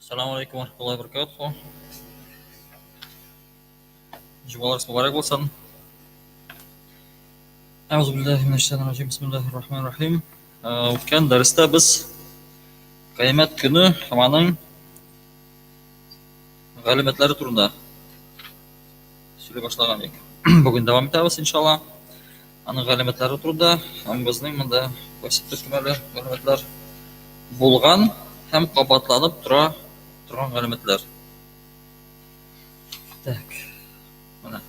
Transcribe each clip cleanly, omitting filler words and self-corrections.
Ассаламу алейкум ва рахматуллахи ва баракатуху. Җомгаларыгыз мөбарәк булсын. Әгъузу биллаһи минәш шайтанир раҗим. Бисмиллаһир рахманир рахим. Үткән дәрестә без кыямәт көне һәм аның галәмәтләре турында сөйли башлаган идек. Бүген дәвам итәбез, иншалла. Аның галәмәтләре турында һәм безнең монда кайсы төркем әле галәмәтләр булган һәм кабатланып тора торган галәмәтләр. Так. Менә.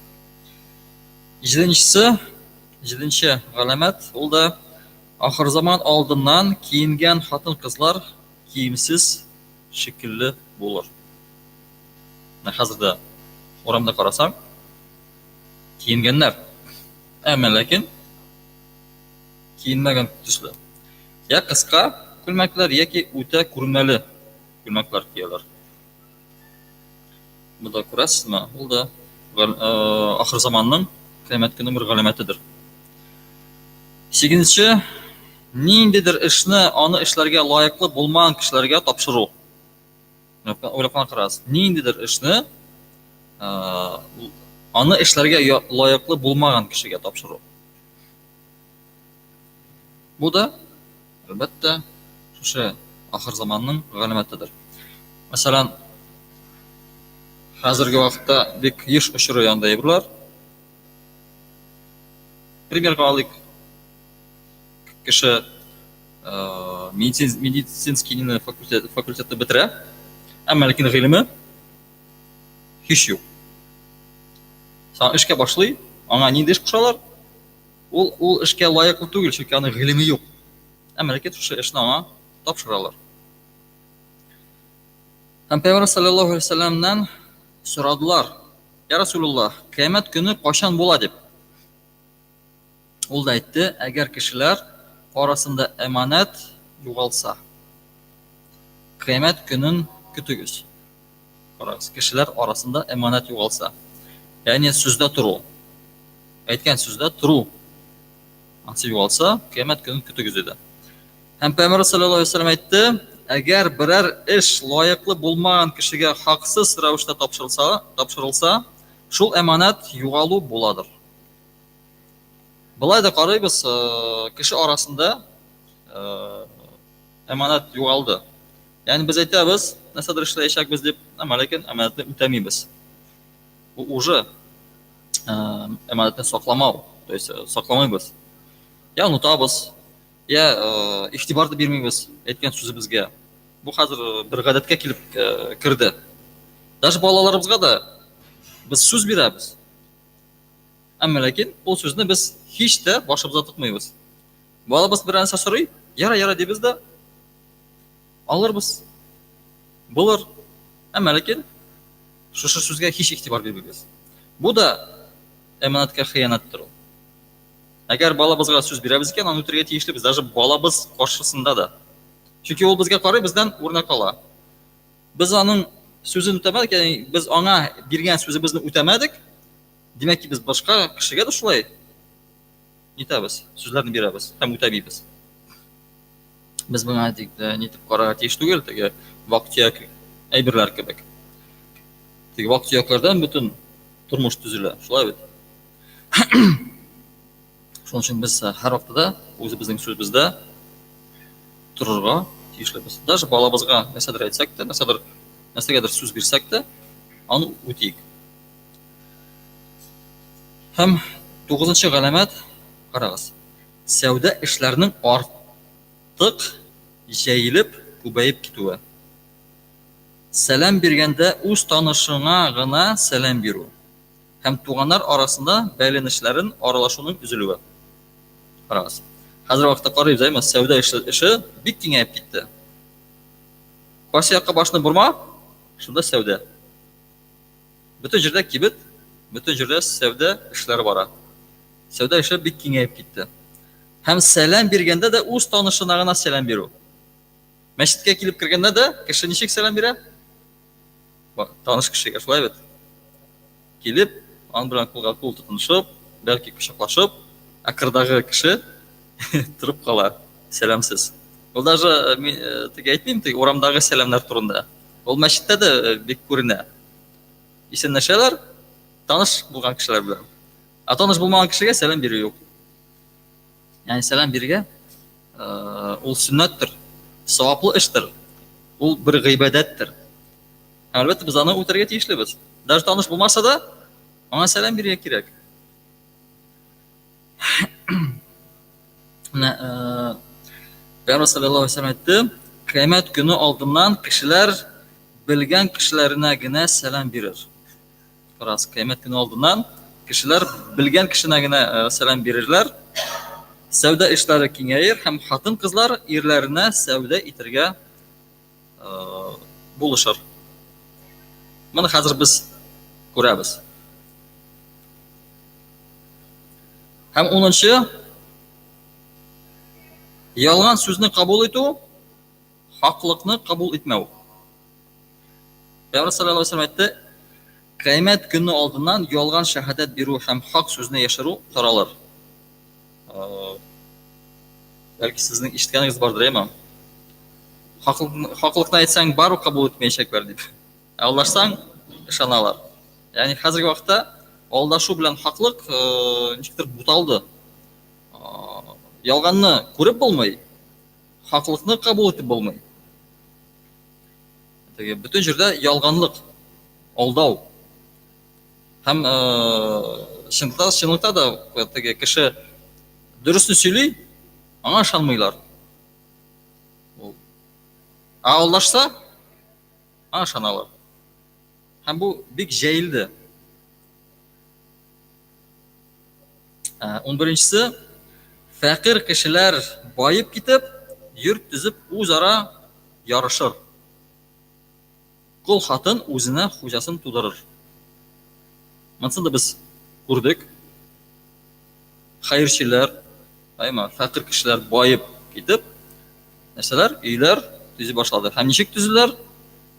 Җиденчесе, җиденче галәмәт, ул да ахыр заман алдыннан киенгән хатын-кызлар киемсез шикелле булыр. Менә хәзер дә урамда карасаң, киенгәннәр. Әмма ләкин киенмәгән төсле. Я кыска күлмәкләр яки үтә күренмәле күлмәкләр кияләр. Монда күрәсезме? Ул да ахыр заманның кыямәт көненең бер галәмәтедер. Сигезенче, ниндидер эшне аны эшләргә лаеклы булмаган кешеләргә тапшыру. Уйлап кына карагыз. Ниндидер эшне аны эшләргә лаеклы булмаган кешегә тапшыру. Бу да, әлбәттә, шушы ахыр заманның галәмәтедер. Мәсәлән, хәзерге вакытта бик еш очрый андый әйберләр. Примерга алыйк, кеше медицинский факультет, факультетны бетерә, әмма ләкин гыйлеме һич юк. Сән эшкә башлый, аңа нинди эш кушалар? Ул ул эшкә лаеклы түгел, чөнки аның гыйлеме юк. Әмма ләкин шушы эшне аңа тапшыралар. Һәм Пәйгамбәр саллаллаһу алейһи вәсәлләмнән сорадылар: "Я Расулуллаһ, кыямәт көне кайчан була?" дип. Ул да әйтте, әгәр кешеләр арасында әманәт югалса, кыямәт көнен көтегез. Карагыз, кешеләр арасында әманәт югалса. Ягъни сүздә тору. Әйткән сүздә тору. Ансы югалса, кыямәт көнен көтегез диде. Һәм Пәйгамбәр саллаллаһу алейһи вәсәлләм әйтте, әгәр берәр эш лаеклы булмаган кешегә хаксыз рәвештә тапшырылса, тапшырылса, шул әманәт югалу буладыр. Болай да карыйбыз, кеше арасында әманәт югалды. Ягъни без әйтәбез, нәрсәдер эшләячәкбез дип, әмма ләкин әманәтне үтәмибез. Бу уже әманәтне сакламау, то есть сакламыйбыз. Я онытабыз, я игътибар да бирмибез әйткән сүзебезгә. Бу хәзер бер гадәткә килеп керде. Даже балаларыбызга да без сүз бирәбез. Әмма ләкин ул сүзне без һич тә башыбызга тотмыйбыз. Балабыз бер нәрсә сорый, яра, яра дибез дә, алырбыз. Булыр. Әмма ләкин шушы сүзгә һич игътибар бирмибез. Бу да әманәткә хыянәттер ул. Әгәр балабызга сүз бирәбез икән, аны үтәргә тиешлебез, даже балабыз каршысында да. Чөнки ул безгә карый, бездән үрнәк ала. Без аның сүзен үтәмәдек, ягъни без аңа биргән сүзебезне үтәмәдек, Димәк ки, без башка кешегә дә шулай нитәбез, сүзләрне бирәбез һәм үтәмибез. Без моңа тик э, нитеп карарга тиеш түгел, теге вак-төяк әйберләр кебек. Теге вак-төякләрдән бөтен тормыш төзелә, шулай бит? Шуның өчен без э, һәрвакытта да үзебезнең сүзебездә торырга тиешлебез. Даже балабызга нәрсәдер әйтсәк тә, нәрсәдер нәрсәгәдер сүз бирсәк тә, аны үтик. Һәм тугызынчы галәмәт, карагыз, сәүдә эшләренең артык җәелеп, күбәеп китүе. Сәлам биргәндә үз танышыңа гына сәлам бирү һәм туганнар арасында бәйләнешләрен аралашуның өзелүе. Карагыз. Хәзерге вакытта карыйбыз, әйме, сәүдә эше, эше бик киңәеп китте. Кайсы якка башны борма, шунда сәүдә. Бөтен җирдә кибет, бөтен җирдә сәүдә эшләре бара. Сәүдә эше бик киңәеп китте. Һәм сәлам биргәндә дә үз танышына гына сәлам бирү. Мәчеткә килеп кергәндә дә кеше ничек сәлам бирә? Таныш кешегә, шулай бит? Килеп, аның белән кулга кул тотынышып, бәлки кочаклашып, ә кырдагы кеше торып кала сәламсез. Ул даже э, мин э, теге әйтмим, теге урамдагы сәламнәр турында. Ул мәчеттә дә э, бик күренә. Исәнләшәләр, таныш булган кешеләр белән. Ә таныш булмаган кешегә сәлам бирү юк. Ягъни сәлам бирергә э, ул сөннәттер, саваплы эштер. Ул бер гыйбадәттер. Һәм әлбәттә без аны үтәргә тиешлебез. Даже таныш булмаса да, аңа сәлам бирергә кирәк. Менә э, Пәйгамбәр саллаллаһу алейһи әйтте, кыямәт көне алдыннан кешеләр белгән кешеләренә генә сәлам бирер. Рас, кыямәт көне алдыннан кешеләр белгән кешенә генә э, сәлам бирерләр. Сәүдә эшләре киңәер һәм хатын-кызлар ирләренә сәүдә итәргә э, булышыр. Моны хәзер без күрәбез. Һәм унынчы ялган сүзне кабул итү, хаклыкны кабул итмәү. Пәйгамбәр саллаллаһу алейһи вәсәлләм әйтте, кыямәт көне алдыннан ялган шәһадәт бирү һәм хак сүзне яшерү таралыр. Э, бәлки сезнең ишеткәнегез бардыр, әйме? Хаклыкны әйтсәң, барыбер кабул итмәячәкләр дип. Ә алдашсаң, ышаналар. Ягъни хәзерге вакытта алдашу белән хаклык э, ничектер буталды. Э, ялганны күреп булмый, хаклыкны кабул итеп булмый. Теге бөтен җирдә ялганлык, алдау. Һәм э, чынлыкта, чынлыкта да теге кеше дөресен сөйли, аңа ышанмыйлар. Ә алдашса, Аңа ышаналар. Һәм бу бик җәелде. Ә, унберенчесе, фәкыйрь кешеләр баеп китеп, йорт төзеп, үзара ярышыр. Кол хатын үзенә хуҗасын тудырыр. Монысын да без күрдек. Хәерчеләр, әйме, фәкыйрь кешеләр баеп китеп, нәрсәләр, өйләр төзи башлады. Һәм ничек төзиләр?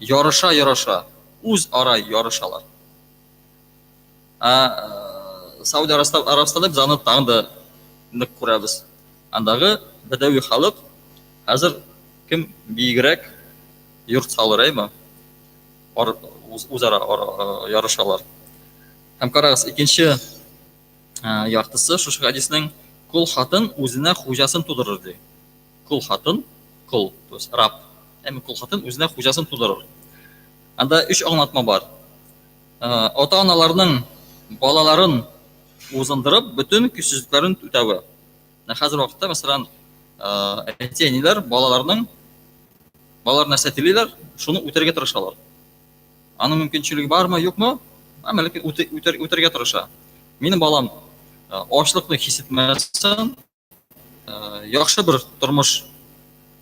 Ярыша-ярыша, үзара ярышалар. Ә э, Сауд Арабстанда без аны тагын да нык күрәбез. Андагы бәдәви халык хәзер кем биегрәк йорт салыр, әйме? Үзара э, ярышалар. Һәм карагыз, икенче яртысы шушы хәдиснең кол хатын үзенә хуҗасын тудырыр ди. Кол хатын, кол, то есть раб. Әмма кол хатын үзенә хуҗасын тудырыр. Анда өч аңлатма бар. Ата-аналарның балаларын узындырып, бөтен көчсезлекләрен үтәве. Менә хәзер вакытта, мәсәлән, әти-әниләр балаларның балалар нәрсә телиләр, шуны үтәргә тырышалар. Аның мөмкинчелеге бармы, юкмы? Әмма ләкин үтер, үтәргә тырыша. Минем балам э, ачлыкны хис итмәсен, э, яхшы бер тормыш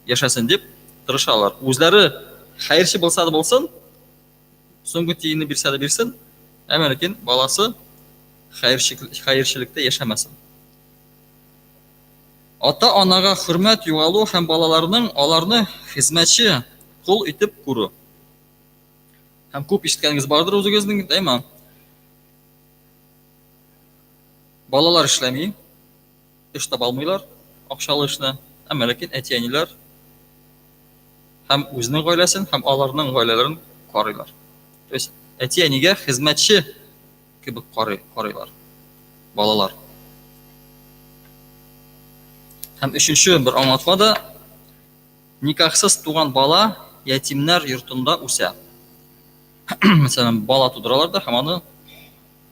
яшәсен дип тырышалар. Үзләре хәерче булса да булсын, соңгы тиенне бирсә дә бирсен, әмма ләкин баласы хәерчелектә яшәмәсен. Ата-анага хөрмәт югалу һәм балаларның аларны хезмәтче, кол итеп күрү. Һәм күп ишеткәнегез бардыр үзегезнең, әйме? Балалар эшләми, эш таба алмыйлар, акчалы эшне. Әмма ләкин әти-әниләр һәм үзенең гаиләсен, һәм аларның гаиләләрен карыйлар. То есть әти-әнигә хезмәтче кебек карый, карыйлар балалар. Һәм өченче бер аңлатма да Никахсыз туган бала ятимнәр йортында үсә. Мәсәлән, бала тудыралар да һәм аны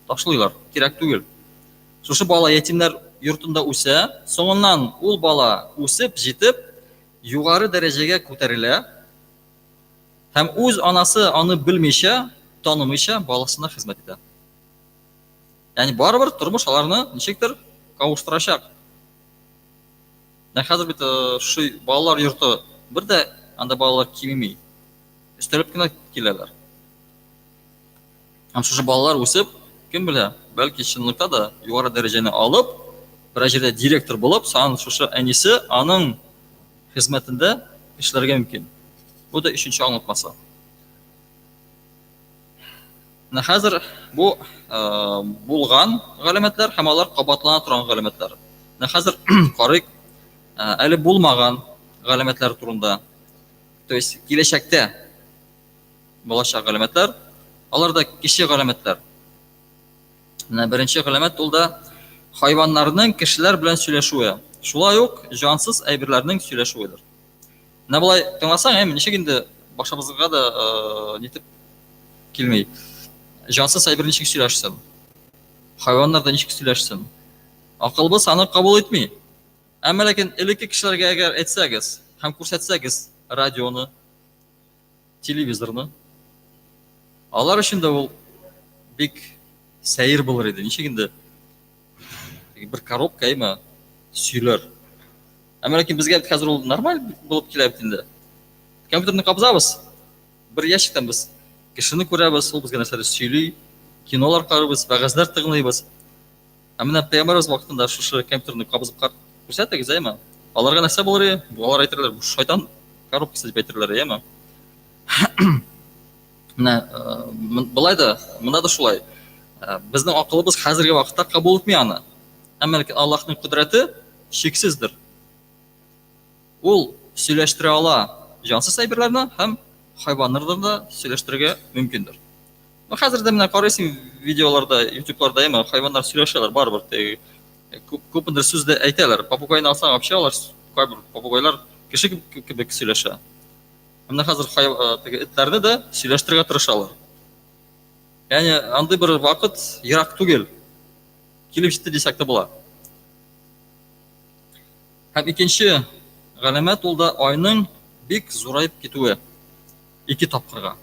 ташлыйлар, кирәк түгел. Шушы бала ятимнәр йортында үсә, соңыннан ул бала үсеп җитеп, югары дәрәҗәгә күтәрелә һәм үз анасы аны белмичә, танымыйча баласына хезмәт итә. Ягъни барыбер тормыш аларны ничектер кавыштырачак. Менә хәзер бит э, шушы балалар йорты бер дә анда балалар кимеми. Өстәлеп кенә киләләр. Һәм шушы балалар үсеп, кем белә, бәлки чынлыкта да югары дәрәҗәне алып, берәр җирдә директор булып, сан шушы әнисе аның хезмәтендә эшләргә мөмкин. Бу да өченче аңлатмасы. Менә хәзер бу э, булган галәмәтләр һәм алар кабатлана торган галәмәтләр. Менә хәзер карыйк э, әле булмаган галәмәтләр турында. То есть киләчәктә булачак галәмәтләр. Алар да кече галәмәтләр. Менә беренче галәмәт ул да хайваннарның кешеләр белән сөйләшүе. Шулай ук җансыз әйберләрнең сөйләшүедер. Менә болай тыңласаң, әйме, ничек инде башыбызга да э, нитеп килми. Җансыз әйбер ничек сөйләшсен? Хайваннар да ничек сөйләшсен? Акылыбыз аны кабул итми. Әмма ләкин элекке кешеләргә әгәр әйтсәгез һәм күрсәтсәгез радионы, телевизорны, алар өчен дә ул бик сәер булыр иде. Ничек инде бер коробка әйме сөйләр. Әмма ләкин безгә хәзер ул нормаль булып килә бит инде. Компьютерны кабызабыз, бер ящиктан без кешене күрәбез, ул безгә нәрсәдер сөйли, кинолар карыйбыз, вәгазьләр тыңлыйбыз. Ә менә пәйгамбәребез вакытында шушы компьютерны кабызып күрсәтегез, әйме? Аларга нәрсә булыр иде? Алар әйтерләр, бу шайтан коробкасы дип әйтерләр, әйме? Менә э, былай да, монда да шулай. Э, безнең акылыбыз хәзерге вакытта кабул итми аны. Әмма ләкин Аллаһның кодрәте чиксездер. Ул сөйләштерә ала җансыз әйберләрне һәм хайваннарны да сөйләштерергә мөмкиндер. Ну, хәзер дә менә карыйсың видеоларда, ютубларда, әмма хайваннар сөйләшәләр барыбер. Теге күп күпмедер сүз дә әйтәләр. Попугайны алсаң, вообще алар кайбер попугайлар кеше кебек сөйләшә. Менә хәзер э, теге этләрне дә сөйләштерергә тырышалар. Ягъни андый бер вакыт ерак түгел. Килеп җитте дисәк тә була. Һәм икенче галәмәт ул да айның бик зураеп китүе. Ике тапкырга.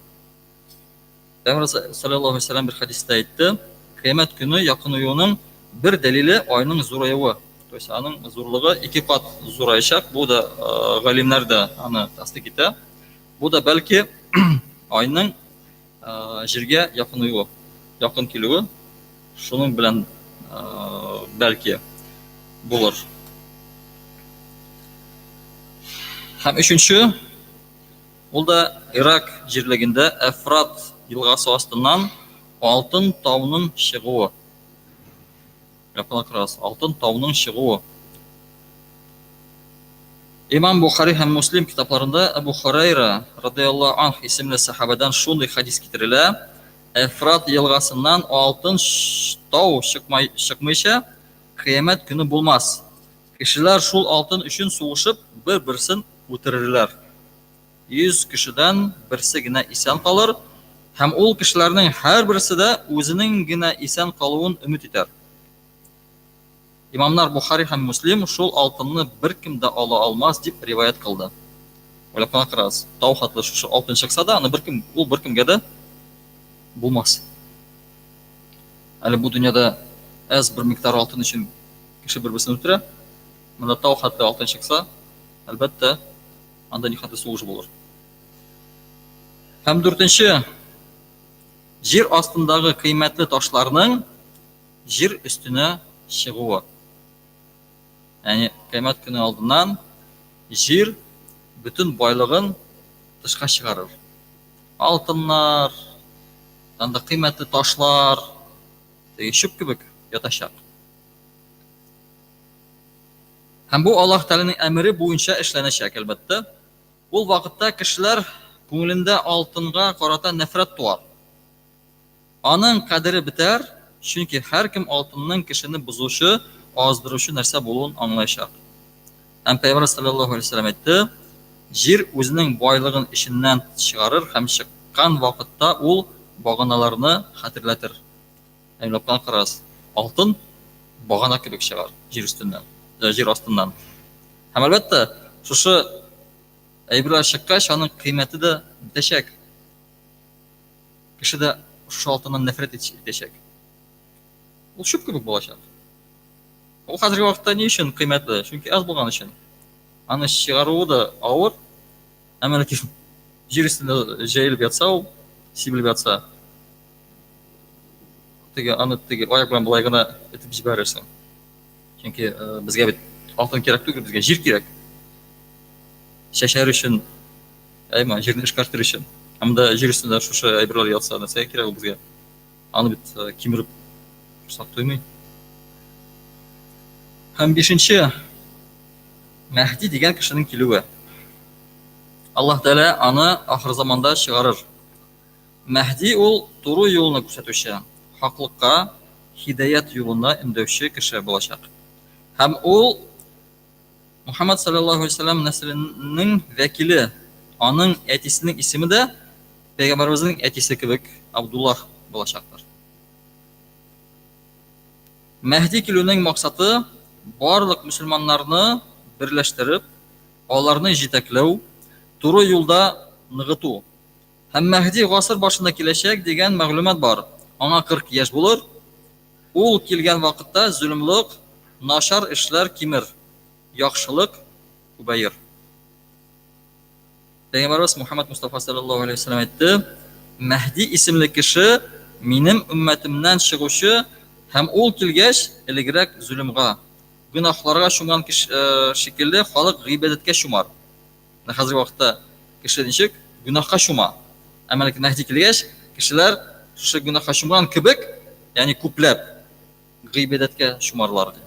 Пәйгамбәр саллаллаһу алейһи вәсәлләм бер хәдистә әйтте, кыямәт көне якынаюының бер дәлиле айның зураюы. То есть аның зурлыгы ике кат зураячак. Бу да э, галимнәр дә аны тасдыйк итә. Бу да бәлки айның э, җиргә якынаюы, якын килүе шуның белән э, бәлки булыр. Һәм өченче Ул да Ирак җирлегендә Әфрат елгасы астыннан алтын тауның чыгуы. Якынрак алтын тауның чыгуы. Имам Бухари һәм Муслим китапларында Әбу Хурайра радыяллаһу анх исемле сахабадан шундый хадис китерелә: Әфрат елгасыннан алтын тау чыкмай, чыкмыйча, кыямәт көне булмас. Кешеләр шул алтын өчен сугышып, бер-берсен үтерерләр. 100 кешедән берсе генә исән калыр, һәм ул кешеләрнең һәрберсе дә үзенең генә исән калуын өмет итәр. Имамнар Бухари һәм Муслим шул алтынны беркем дә ала алмас дип риваять кылды. Уйлап кына карагыз, тау хәтле шушы алтын чыкса да, аны беркем, ул беркемгә дә булмас. Әле бу дөньяда әз бер микъдар алтын өчен кеше бер-берсен үтерә. Монда тау хәтле алтын чыкса, әлбәттә, анда нихәтле сугыш булыр. Һәм дүртенче, җир астындагы кыйммәтле ташларның җир өстенә чыгуы. Ягъни кыямәт көне алдыннан җир бөтен байлыгын тышка чыгарыр. Алтыннар, анда кыйммәтле ташлар, теге чүп кебек ятачак. Һәм бу Аллаһ Тәгаләнең әмере буенча эшләнәчәк, әлбәттә. Ул вакытта кешеләр күңелендә алтынга карата нәфрәт туар. Аның кадере бетәр, чөнки һәркем алтынның кешене бозучы, аздыручы нәрсә булуын аңлаячак. Һәм Пәйгамбәр саллаллаһу алейһи вәсәлләм әйтте, Җир үзенең байлыгын эченнән чыгарыр һәм чыккан вакытта ул баганаларны хәтерләтер. Уйлап кына карагыз, алтын багана кебек чыгар җир өстеннән, э, җир астыннан. Һәм әлбәттә, шушы әйберләр чыккач, аның кыйммәте дә бетәчәк. Кеше дә шушы алтыннан нәфрәт итәчәк. Ул чүп кебек булачак. Ул хәзерге вакытта ни өчен кыйммәтле? Чөнки аз булган өчен. Аны чыгаруы да авыр, әмма ләкин җир өстендә җәелеп ятса ул, сибелеп ятса, теге аны теге аяк белән болай гына этеп җибәрерсең. Чөнки э, безгә бит алтын кирәк түгел, безгә җир кирәк. Чәчәр өчен, әйме, җирне эшкәртер өчен. Ә монда җир өстендә шушы әйберләр ятса, нәрсәгә кирәк ул безгә? Аны бит э, кимереп корсак туймый. Һәм бишенче Мәһди дигән кешенең килүе. Аллаһ Тәгалә аны ахыр заманда чыгарыр. Мәһди ул туры юлны күрсәтүче, хаклыкка, һидаять юлына өндәүче кеше булачак. Һәм ул Мухаммад саллаллаһу алейһи вәсәлләм нәселенең вәкиле, аның әтисенең исеме дә пәйгамбәребезнең әтисе кебек Абдуллах булачактыр. Мәһди килүнең максаты барлык мөселманнарны берләштереп, аларны җитәкләү, туры юлда ныгыту. Һәм Мәһди гасыр башында киләчәк дигән мәгълүмат бар. Аңа 40 яшь булыр. Ул килгән вакытта зөлемлык, начар эшләр кимер, яхшылык күбәер. Пәйгамбәребез Мухаммад Мустафа саллаллаһу алейһи вәсәлләм әйтте, Мәһди исемле кеше минем өммәтемнән чыгучы һәм ул килгәч, элегрәк зөлемгә, гөнаһларга чумган кеше э, шикелле халык гыйбадәткә чумар. Менә хәзерге вакытта кеше ничек гөнаһка чума. Әмма ләкин Мәһди килгәч, кешеләр шушы гөнаһка чумган кебек, ягъни күпләп гыйбадәткә чумарлар ди.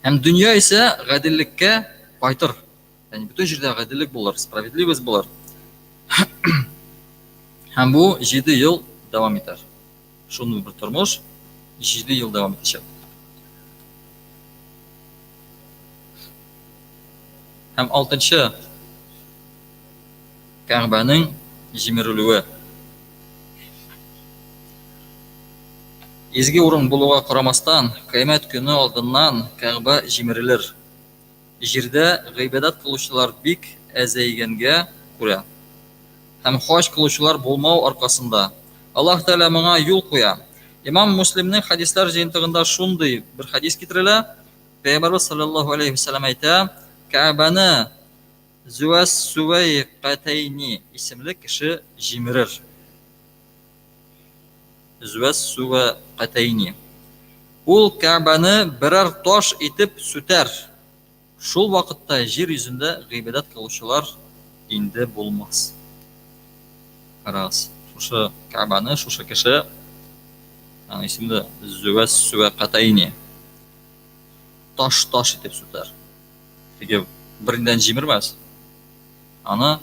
Һәм дөнья исә гаделлеккә кайтыр. Ягъни бөтен җирдә гаделлек булыр, справедливость булыр. Һәм бу 7 ел дәвам итәр. Шундый бер тормыш 7 ел дәвам итәчәк. Һәм алтынчы Кәгъбәнең җимерелүе. Изге урын булуга карамастан, Кыямәт көне алдыннан Кәгъбә җимерелер. Җирдә гыйбадәт кылучылар бик әзәйгәнгә күрә һәм хаҗ кылучылар булмау аркасында, Аллаһ Тәгалә моңа юл куя. Имам Муслимнең хәдисләр җыентыгында шундый бер хәдис китерелә, Пәйгамбәрбез салләллаһу алейһи вә сәлләм әйтә, Кәгъбәне Зүәс-Сүвәйкатәйни исемле кеше җимерер. Зүәс-Сүвәкатәйни. Ул Кәгъбәне берәр таш итеп сүтәр. Шул вакытта җир йөзендә гыйбадәт кылучылар инде булмас. Карагыз, шушы Кәгъбәне шушы кеше, аның исеме дә Зүәс-Сүвәкатәйни, таш-таш итеп сүтәр. Теге бернидән җимермәс, аны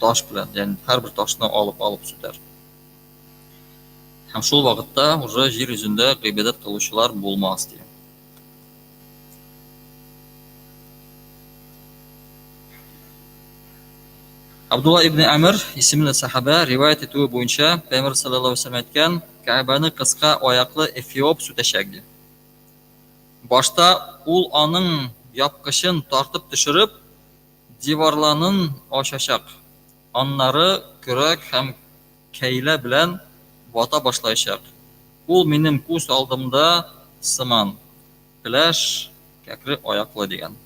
таш белән, ягъни һәрбер ташны алып-алып сүтәр. Һәм шул вакытта уже җир йөзендә гыйбадәт кылучылар булмас, ди. Абдулла ибн Әмр исемле сахаба риваять итүе буенча Пәйгамбәр саллаллаһу алейһи вәсәлләм әйткән, Кәгъбәне кыска аяклы эфиоп сүтәчәк ди. Башта ул аның япкычын тартып төшереп, диварланын ачачак. Аннары көрәк һәм кәйлә белән вата башлаячак. Ул минем күз алдымда сыман, пеләш, кәкре аяклы дигән.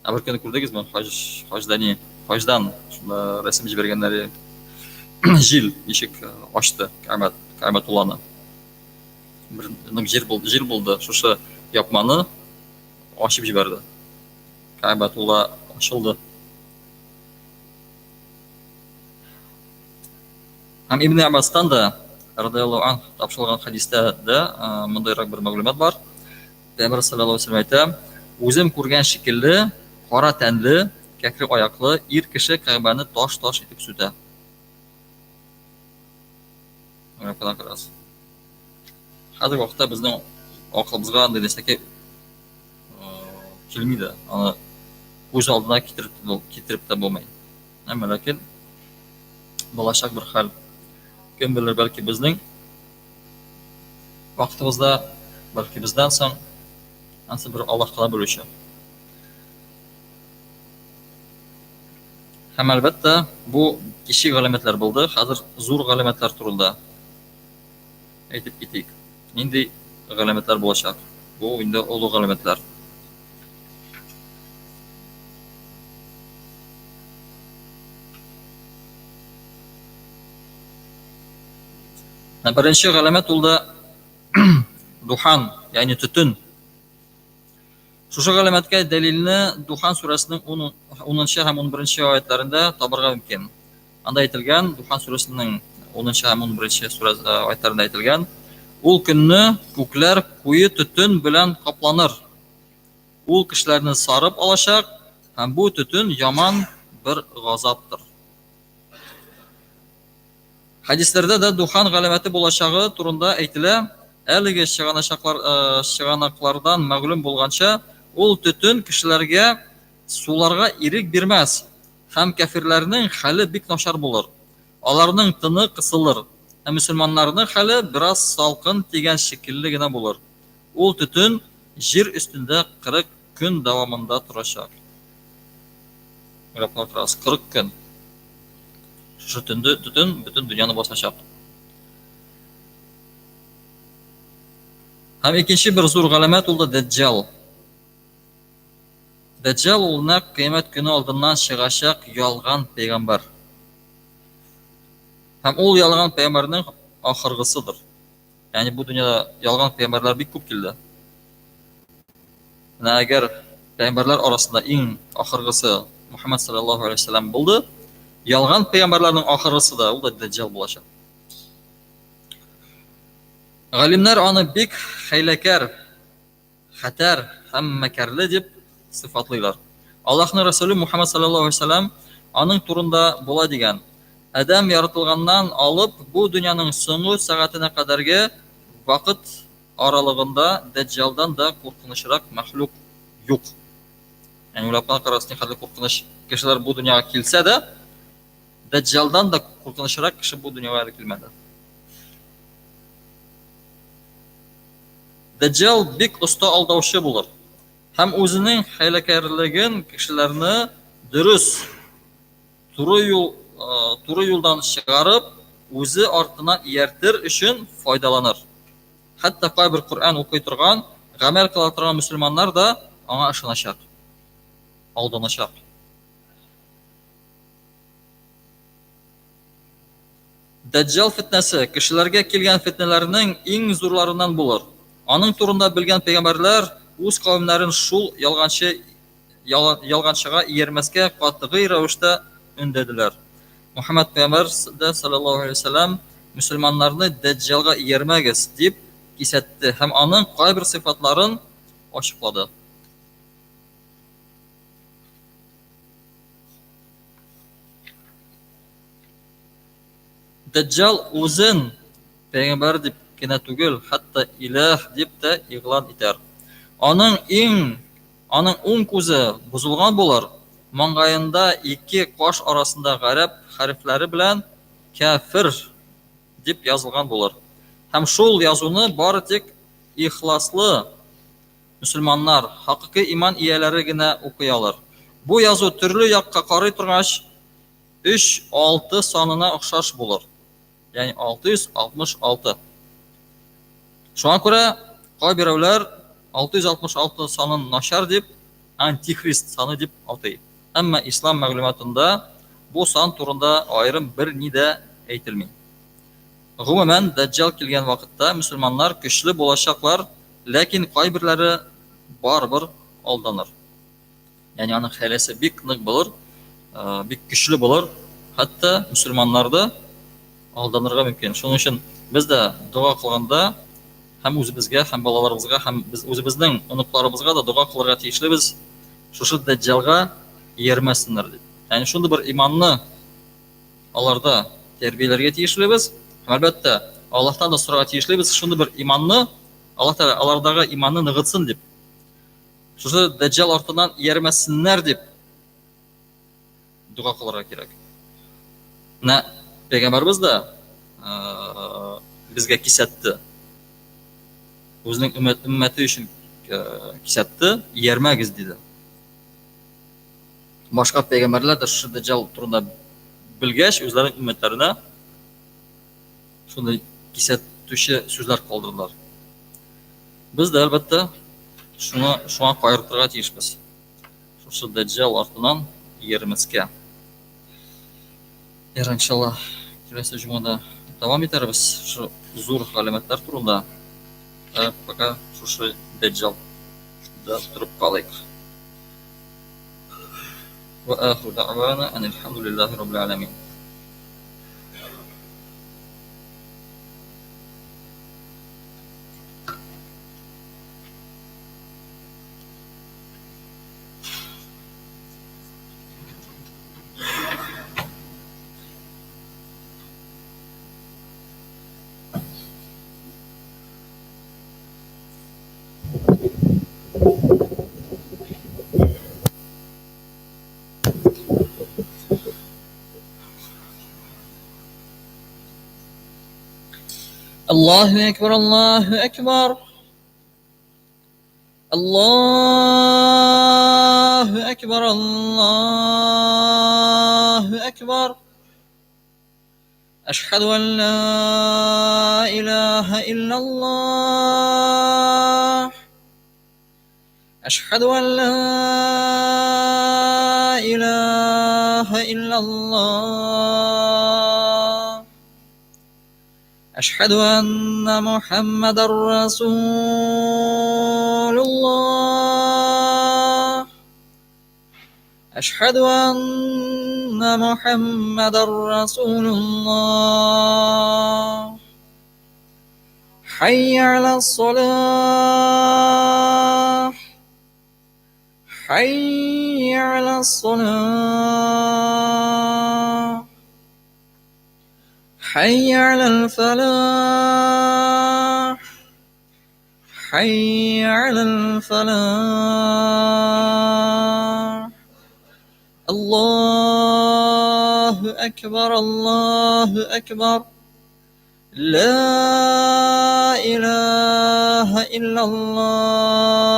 Ә бер көнне күрдегезме, хаҗ, хаҗдани, хаҗдан шунда рәсем җибәргәннәре җил ничек э, ачты Кәгъбә, Кәгъбәтулланы. Бер нык җил булды, җил булды, шушы япманы ачып җибәрде. Кәгъбәтулла ачылды. Һәм Ибн Аббастан да радиаллаһу анһ тапшырылган хәдистә дә мондыйрак бер мәгълүмат бар. Пәйгамбәр саллаллаһу алейһи вәсәлләм әйтә, үзем күргән шикелле, кара тәнле, кәкре аяклы ир кеше Кәгъбәне таш-таш итеп сүтә. Хәзерге вакытта безнең акылыбызга андый нәрсәкәй килми дә, аны күз алдына китереп, китереп тә булмый. Әмма ләкин булачак бер хәл. Кем белер, бәлки безнең вакытыбызда, бәлки бездән соң, ансы бер Аллаһ кына белүче. Һәм әлбәттә, бу кече галәмәтләр булды. Хәзер зур галәмәтләр турында әйтеп китик. Нинди галәмәтләр булачак? Бу инде олы галәмәтләр. Беренче галәмәт ул да духан, ягъни төтен. Шушы галәмәткә дәлилне Духан сүрәсенең 10 һәм 11 аятларында табарга мөмкин. Анда әйтелгән, Духан сүрәсенең 10 һәм 11 сүрә аятларында әйтелгән, ул көнне күкләр куе төтен белән капланыр. Ул кешеләрне сарып алачак Һәм бу төтен яман бер газаптыр. Хәдисләрдә дә духан галәмәте булачагы турында әйтелә. Әлеге чыганачаклар, чыганаклардан мәгълүм булганча, ул төтен кешеләргә суларга ирек бирмәс һәм кәфирләрнең хәле бик начар булыр. Аларның тыны кысылыр, ә мөселманнарның хәле бераз салкын тигән шикелле генә булыр. Ул төтен җир өстендә 40 көн дәвамында торачак. Уйлап кына торабыз, 40 көн. Шушы төнде, төтен бөтен дөньяны басачак. Һәм икенче бер зур галәмәт ул да Дәҗҗал. Дәҗҗал ул нәкъ кыямәт көне алдыннан чыгачак ялган пәйгамбәр. Һәм ул ялган пәйгамбәрнең ахыргысыдыр. Ягъни бу дөньяда ялган пәйгамбәрләр бик күп килде. Менә әгәр пәйгамбәрләр арасында иң ахыргысы Мухаммад саллаллаһу алейһи вәсәлләм булды, ялган пәйгамбәрләрнең ахыргысы да ул да Дәҗҗал булачак. Галимнәр аны бик хәйләкәр, хәтәр һәм мәкерле дип сыйфатлыйлар. Аллаһның Расуле Мухаммад саллаллаһу алейһи вәсәлләм аның турында болай дигән: Адәм яратылганнан алып бу дөньяның соңгы сәгатенә кадәрге вакыт аралыгында Дәҗҗалдан да куркынычрак мәхлук юк. Ягъни уйлап кына карагыз, никадәр куркыныч кешеләр бу дөньяга килсә дә, Дәҗҗалдан да куркынычрак кеше бу дөньяга әле килмәде. Дәҗҗал бик оста алдаучы булыр һәм үзенең хәйләкәрлеген кешеләрне дөрес туры юл туры юлдан чыгарып, үзе артына ияртер өчен файдаланыр. Хәтта кайбер Коръән укый торган, гамәл кыла торган мөселманнар да аңа ышаначак, алданачак. Дәҗҗал фетнәсе кешеләргә килгән фетнәләрнең иң зурларыннан булыр. Аның турында белгән пәйгамбәрләр үз кавемнәрен шул ялганчы ялганчыга иярмәскә катгый рәвештә өндәделәр. Мухаммад пәйгамбәр дә саллаллаһу алейһи вәсәлләм мөселманнарны Дәҗҗалга иярмәгез дип кисәтте һәм аның кайбер сыйфатларын ачыклады. Дәҗҗал үзен пәйгамбәр дип кенә түгел, хәтта иләһ дип тә игълан итәр. Аның иң Аның уң күзе бозылган булыр, маңгаенда ике каш арасында гарәп хәрефләре белән Кяфер дип язылган булыр. Һәм шул язуны бары тик ихласлы мөселманнар, хакыйкый иман ияләре генә укый алыр. Бу язу төрле якка карый торгач, өч алты санына охшаш булыр. Ягъни 666. Шуңа күрә кайберәүләр 666 санын начар дип, антихрист саны дип атый. Әмма ислам мәгълүматында бу сан турында аерым бер ни дә әйтелми. Гомумән, Дәҗҗал килгән вакытта мөселманнар көчле булачаклар, ләкин кайберләре барыбер алданыр. Ягъни аның хәйләсе бик нык булыр, бик көчле булыр. Хәтта мөселманнар да алданырга мөмкин. Шуның өчен без дә дога кылганда һәм үзебезгә, һәм балаларыбызга, һәм без үзебезнең оныкларыбызга да дога кылырга тиешлебез. Шушы дәҗҗалга иярмәсеннәр дип. Ягъни шундый бер иманны аларда тәрбияләргә тиешлебез. Һәм әлбәттә, Аллаһтан да сорарга тиешлебез шундый бер иманны, Аллаһ Тәгалә алардагы иманны ныгытсын дип. Шушы Дәҗҗал артыннан иярмәсеннәр дип дога кылырга кирәк. Менә пәйгамбәрбез дә безгә кисәтте. Үзенең өммәте өчен кисәтте, иярмәгез диде. Башка пәйгамбәрләр дә шушы Дәҗҗал турында белгәч, үзләренең өммәтләренә шундый кисәтүче сүзләр калдырдылар. Без дә, әлбәттә, шуны шуңа кайгыртырга тиешбез. Шушы Дәҗҗал артыннан иярмәскә. Ярар, иншалла, киләсе җомгада дәвам итәрбез шушы зур галәмәтләр турында. Ә пока шушы Дәҗҗал да торып калыйк. Ва ахиру дәгъвана анилхамдулиллаһи раббил аламин. Аллаһу әкбәр, Аллаһу әкбәр. Аллаһу әкбәр, Аллаһу әкбәр. Әшһәду ан ла илаһа иллаллаһ. Әшһәду ан ла илаһа иллаллаһ. Әшһәду анна Мухаммадар Расулуллаһ. Әшһәду анна Мухаммадар Расулуллаһ. Хәйя алас-салах. Хәйя алас-салах. Хәйя алал-фәлах. Хәйя алал-фәлах. Аллаһу әкбәр, Аллаһу әкбәр. Ла илаһа иллаллаһ.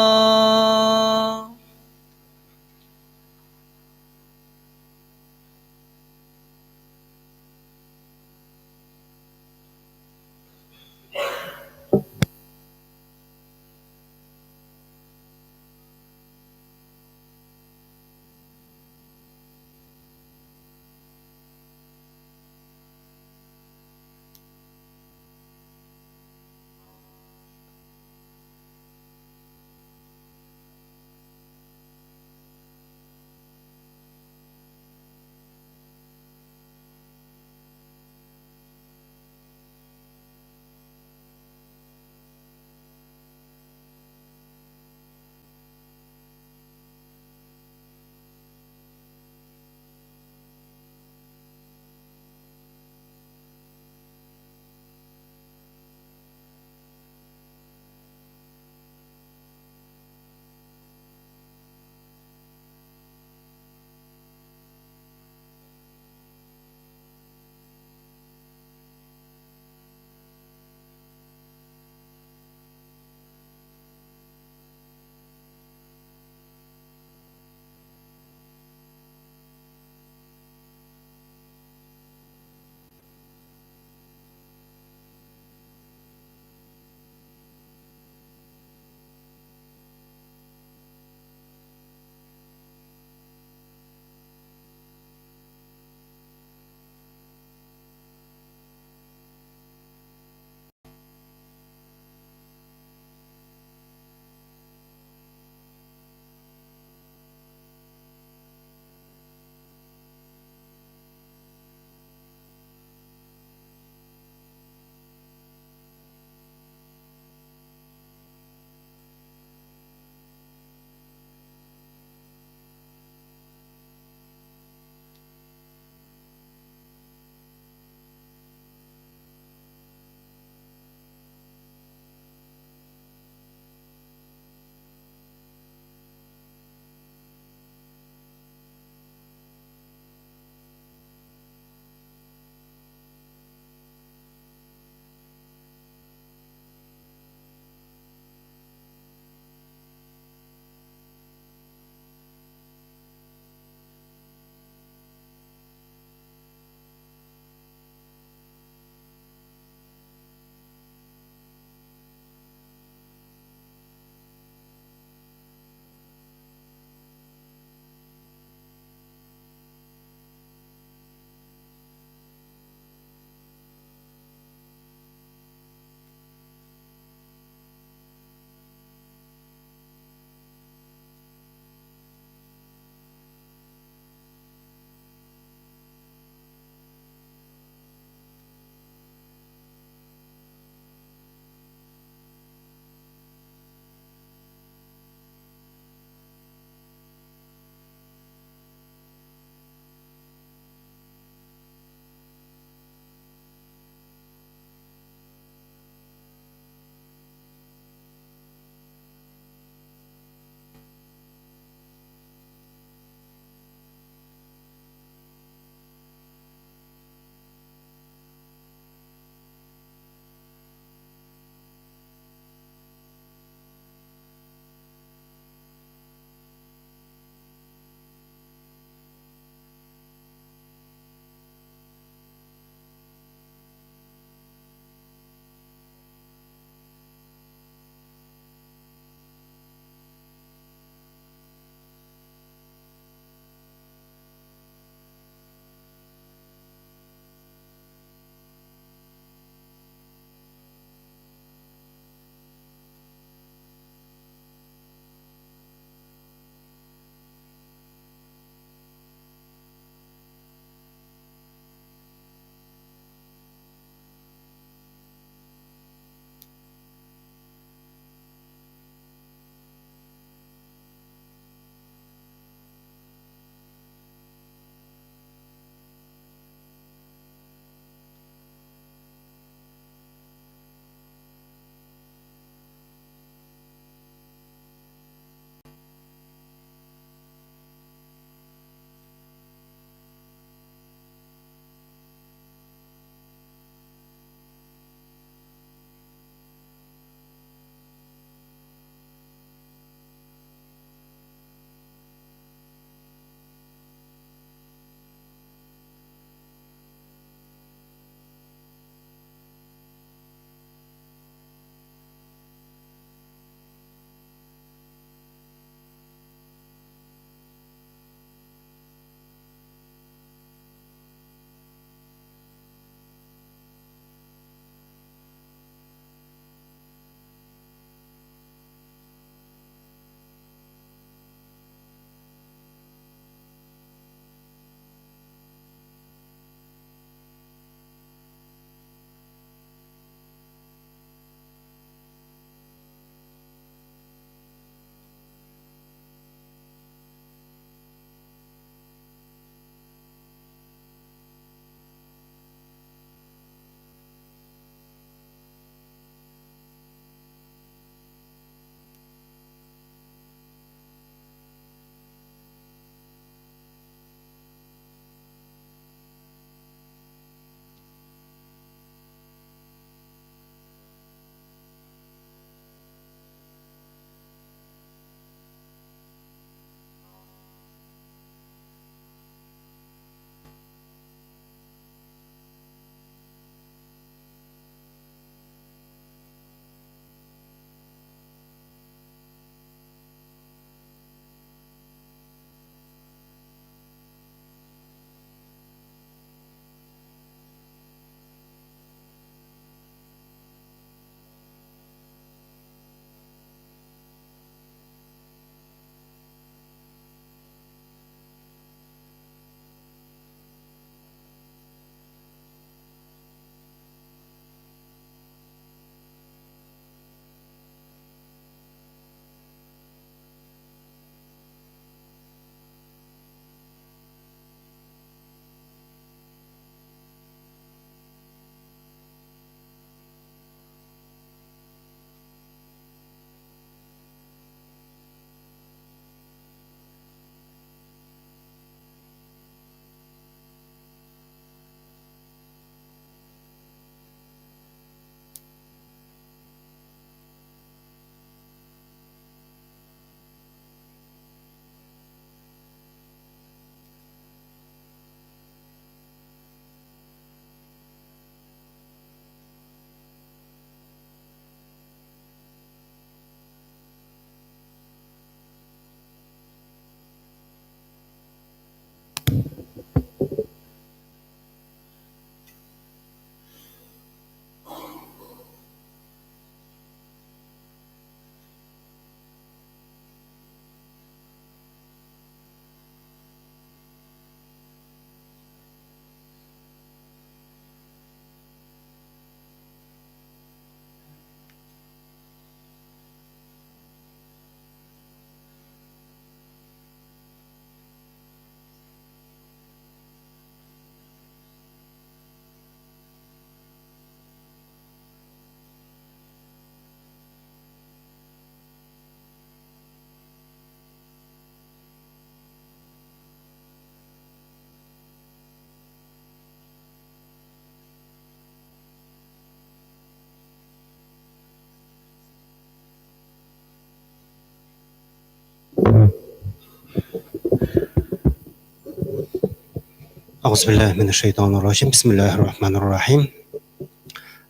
Әгъузу биллаһи минәш шайтанир раҗим. Бисмиллаһир рахманир рахим.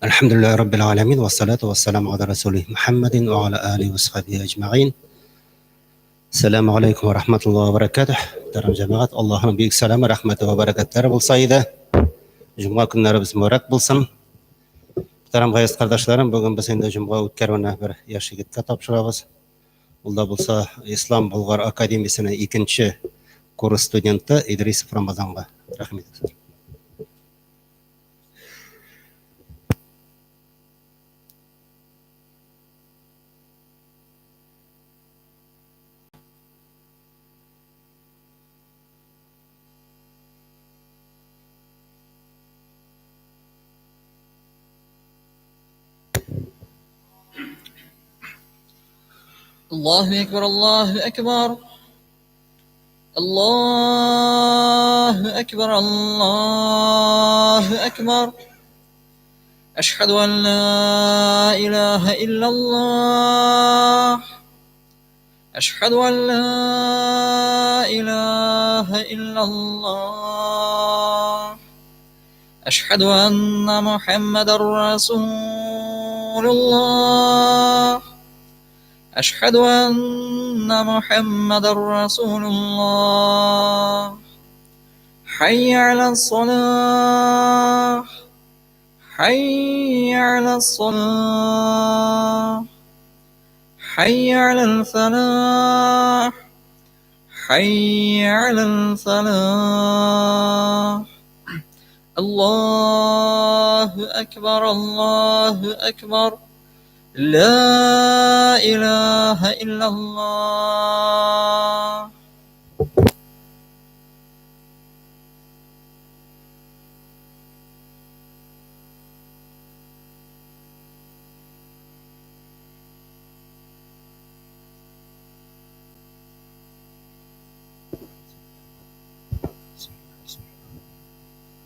Әлхәмдүлиллаһи раббил аламин вассалату вассаламу аля расулих Мухаммадин ва аля алихи ва сахбихи аҗмаин. Сәламу алейкум ва рахматуллаһи ва баракатуһ. Мөхтәрәм җәмәгать, Аллаһның бөек сәламе, рәхмәте ва бәрәкәтләре булса иде. Җомга көннәребез мөбарәк булсын. Мөхтәрәм газиз кардәшләрем, бүген без инде җомга үткәрүне бер яшь егеткә тапшырабыз. Ул да булса Ислам Болгар академиясенең икенче курс студенты Идрисов Рамазанга. Рәхим итегез. Аллаһу әкбәр, Аллаһу әкбәр. Аллаһу әкбәр, Аллаһу әкбәр. Әшһәду ан ла илаһа иллаллаһ. Әшһәду ан ла илаһа иллаллаһ. Әшһәду анна Мухаммадар Расулуллаһ. Әшһәду анна Мухаммадар Расулуллаһ. Хәйя аляс-салах. Хәйя аляс-салах. Хәйя алял-фәлах. Хәйя алял-фәлах. Аллаһу әкбәр, Аллаһу әкбәр. Ла илаһа иллаллаһ.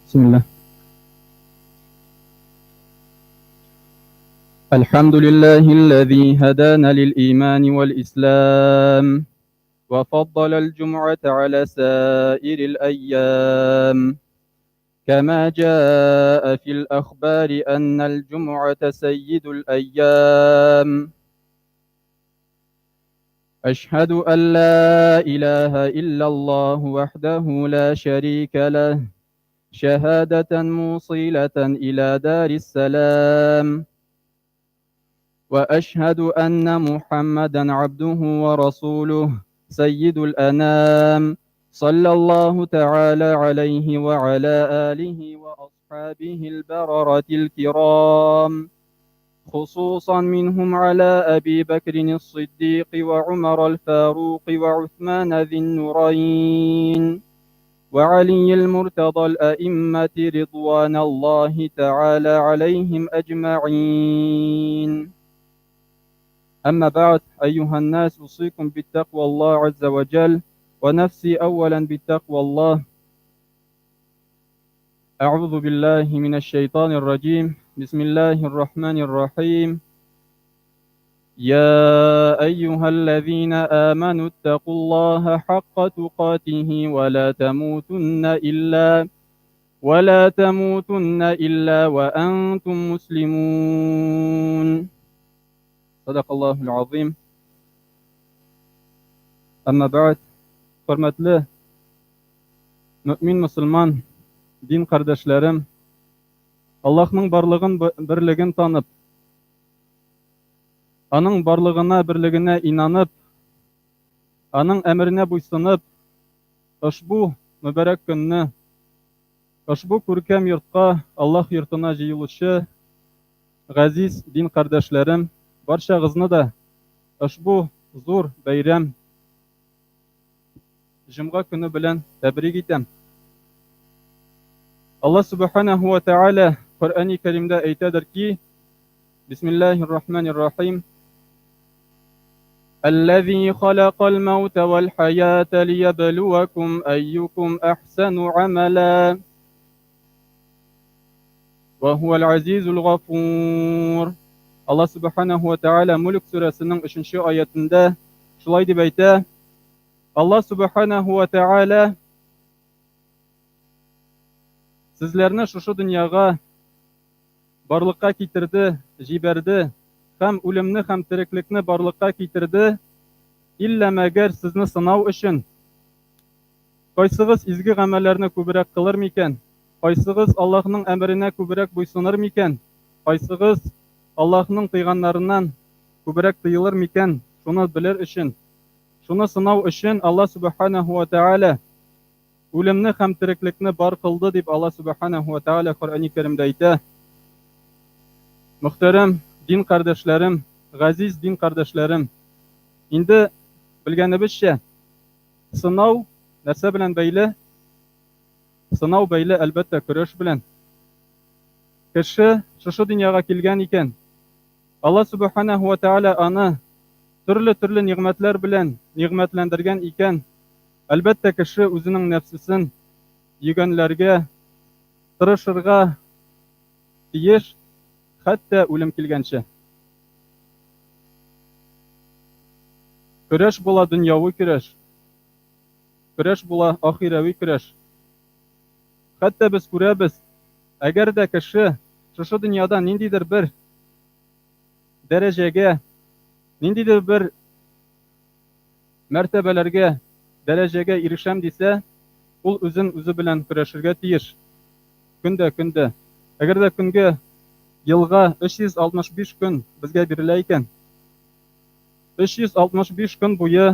Бисмилла. الحمد لله الذي هدانا للإيمان والإسلام وفضل الجمعة على سائر الأيام كما جاء في الأخبار أن الجمعة سيد الأيام أشهد أن لا إله إلا الله وحده لا شريك له شهادة موصلة إلى دار السلام وأشهد أن محمدا عبده ورسوله سيد الأنام صلى الله تعالى عليه وعلى آله وأصحابه البررة الكرام خصوصا منهم على أبي بكر الصديق وعمر الفاروق وعثمان ذي النورين وعلي المرتضى الأئمة رضوان الله تعالى عليهم أجمعين أما بعد أيها الناس أوصيكم بالتقوى الله عز وجل ونفسي أولا بالتقوى الله أعوذ بالله من الشيطان الرجيم بسم الله الرحمن الرحيم يا أيها الذين آمنوا اتقوا الله حق تقاته ولا تموتن إلا ولا تموتن إلا وأنتم مسلمون صدق الله العظيم أما بعد Хөрмәтле мөмин мөселман дин кардәшләрем, Аллаһның барлыгын, берлеген танып, Аның барлыгына, берлегенә инанып, Аның әмеренә буйсынып, ошбу мөбарәк көнне, ошбу күркәм йортка, Аллаһ йортына җыелучы газиз дин кардәшләрем, барчагызны да ошбу зур бәйрәм, җомга көне белән тәбрик итәм. Аллаһ Сүбхәнәһү вә Тәгалә Коръәни Кәримдә әйтәдер ки, Бисмиллаһир Рахманир Рахим. Аллази халакал маута вал хаята лиябluвакум айюкум ахсану амала. Ва хуал азизул гафур. Аллаһ Сүбхәнәһү вә Тәгалә Мүлк сүрәсенең 3 аятендә шулай дип әйтә. Аллаһ Сүбхәнәһү вә Тәгалә Сезләрне шушы дөньяга барлыкка китерде, җибәрде һәм үлемне һәм тереклекне барлыкка китерде, иллә мәгәр сезне сынау өчен. Кайсыгыз изге гамәлләрне күбрәк кылыр микән? Кайсыгыз Аллаһның әмеренә күбрәк буйсыныр микән? Кайсыгыз Аллаһның тыйганнарыннан күбрәк тыелыр микән? Шуны белер өчен, шуны сынау өчен Аллаһ Сүбхәнәһү вә Тәгалә үлемне һәм тереклекне бар кылды, дип Аллаһ Сүбхәнәһү вә Тәгалә Коръәни Кәримдә әйтә. Мөхтәрәм дин кардәшләрем, газиз дин кардәшләрем, инде белгәнебезчә, сынау нәрсә белән бәйле? Сынау бәйле, әлбәттә, көрәш белән. Кеше шушы дөньяга килгән икән, Алла Сүбхәнәһү вә Тәгалә аны төрле-төрле нигъмәтләр белән нигъмәтләндергән икән, әлбәттә, кеше үзенең нәфсесен йөгәнләргә тырышырга тиеш, хәтта үлем килгәнче. Көрәш була дөньяви көрәш. Көрәш була ахирәви көрәш. Хәтта без күрәбез, әгәр дә кеше шушы дөньяда ниндидер бер дәрәҗәгә, ниндидер бер мәртәбәләргә, дәрәҗәгә ирешәм дисә, ул үзен үзе белән көрәшергә тиеш. Көн дә, көн дә. Әгәр дә көнгә, елга 365 көн безгә бирелә икән, 365 көн буе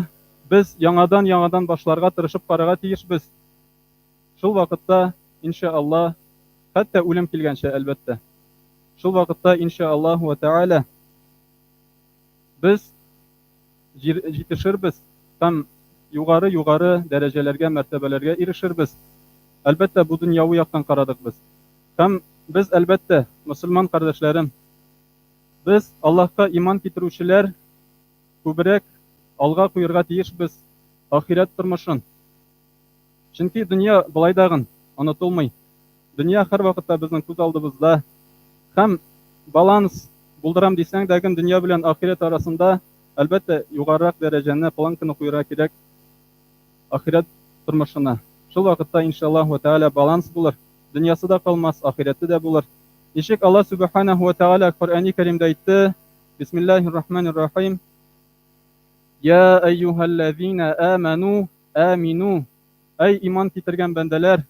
без яңадан-яңадан башларга тырышып карарга тиешбез. Шул вакытта, иншә Алла, хәтта үлем килгәнчә, әлбәттә. Шул вакытта, иншә Аллаһу вә Тәгалә, без җитешербез һәм югары-югары дәрәҗәләргә, мәртәбәләргә ирешербез. Әлбәттә, бу дөньяви яктан карадык без. Һәм без, әлбәттә, мөселман кардәшләрем, без, Аллаһка иман китерүчеләр, күбрәк алга куерга тиешбез ахирәт тормышын. Чөнки дөнья болай дагын онытылмый. Дөнья һәрвакытта безнең күз алдыбызда. Һәм баланс булдырам дисәң дә, дөнья белән ахирәт арасында, әлбәттә, югарырак дәрәҗәне, планканы куярга кирәк ахирәт тормышына. Шул вакытта, иншаллаһу тәгалә, баланс булыр. Дөньясы да калмас, ахирәте дә булыр. Ничек Аллаһ Сүбхәнәһү вә Тәгалә Коръәни Кәримдә әйтте, Бисмиллаһир Рахманир Рахим, Я әйюһәлләзина аману Амину, әй иман китергән бәндәләр,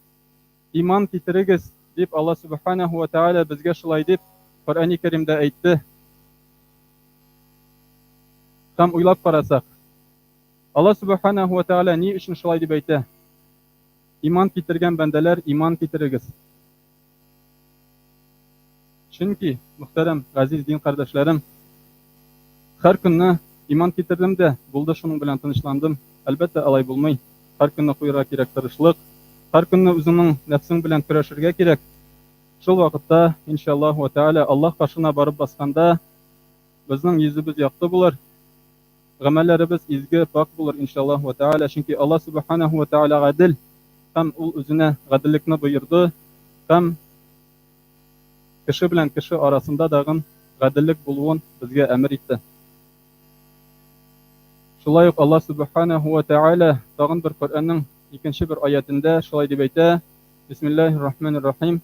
иман китерегез, дип Алла Сүбхәнәһү вә Тәгалә безгә шулай дип Коръәни Кәримдә әйтте. Һәм уйлап карасак, Алла Сүбхәнәһү вә Тәгалә ни өчен шулай дип әйтә? Иман китергән бәндәләр, иман китерегез. Чөнки, мөхтәрәм, газиз дин кардәшләрем, һәр көнне иман китердем дә, булды шуның белән тынычландым. Әлбәттә, алай булмый. Һәр көнне куярга кирәк тырышлык. Һәр көнне үзеңнең нәфсең белән көрәшергә кирәк. Шул вакытта, иншаллаһу ва тәгалә, Аллаһ каршына барып басканда, безнең йөзебез якты булыр, гамәлләребез изге, пакь булыр, иншаллаһу ва тәгалә. Чөнки Аллаһ субханаһу ва тәгалә гадел һәм ул үзенә гаделлекне боерды һәм кеше белән кеше арасында дагын гаделлек булуын безгә әмер итте. Шулай ук Аллаһ субханаһу ва тәгалә тагын бер Коръәннең икенче бер аятендә шулай дип әйтә: Бисмиллаһир рахманир рахим.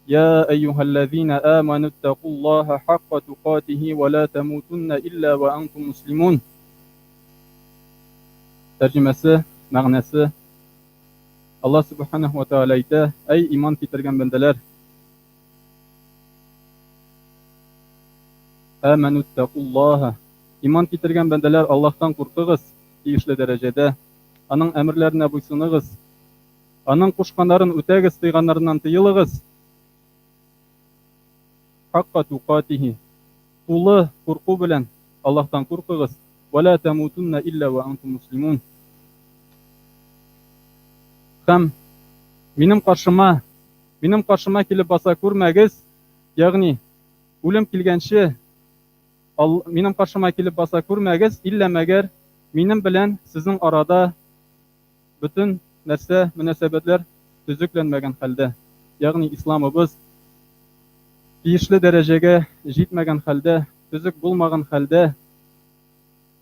Я әйюһәлләзина аману иттакуллаһа хакка тукатихи ва ла тамутунна илля ва антум муслимун. Тәрҗемәсе, мәгънәсе: Аллаһ Сүбхәнәһү вә Тәгалә әйтә, Әй иман китергән бәндәләр! Аману иттакуллаһа. Иман китергән бәндәләр, Аллаһтан куркыгыз тиешле дәрәҗәдә, Аның әмерләренә буйсыныгыз, Аның кушканнарын үтәгез, тыйганнарыннан тыелыгыз. Хакка тукатихи. Тулы курку белән Аллаһтан куркыгыз. Вә лә тәмутунна илля вә антум муслимун. Һәм минем каршыма, минем каршыма килеп баса күрмәгез, ягъни үлем килгәнче минем каршыма килеп баса күрмәгез, иллә мәгәр минем белән сезнең арада бөтен нәрсә, мөнәсәбәтләр төзекләнмәгән хәлдә, ягъни исламыбыз тиешле дәрәҗәгә җитмәгән хәлдә, төзек булмаган хәлдә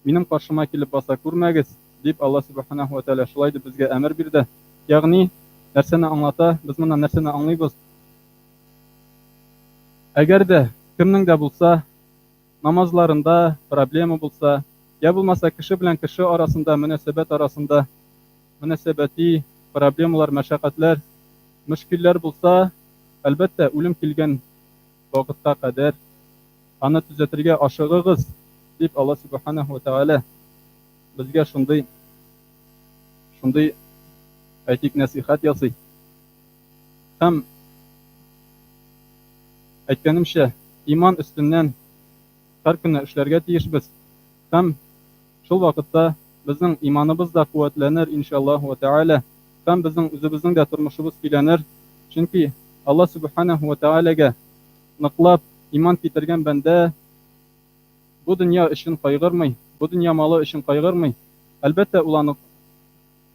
минем каршыма килеп баса күрмәгез, дип Алла Сүбхәнәһү вә Тәгалә шулай дип безгә әмер бирде. Ягъни нәрсәне аңлата? Без моннан нәрсәне аңлыйбыз? Әгәр дә кемнең дә булса намазларында проблема булса, я булмаса кеше белән кеше арасында мөнәсәбәт арасында мөнәсәбәти проблемалар, мәшәкатьләр, мөшкилләр булса, әлбәттә, үлем килгән вакытка кадәр аны төзәтергә ашыгыгыз, дип Алла Субханаһу ва Тәгалә безгә шундый шундый әйтик нәсыйхәт ясый. Һәм әйткәнемчә, иман өстеннән һәр көнне эшләргә тиешбез. Һәм шул вакытта безнең иманыбыз да куәтләнер, иншаллаһу ва тәгалә. Һәм безнең үзебезнең дә тормышыбыз көйләнер. Чөнки Алла Субханаһу ва Тәгаләгә ныклап иман китергән бәндә бу дөнья өчен кайгырмый, бу дөнья малы өчен кайгырмый. Әлбәттә, ул аны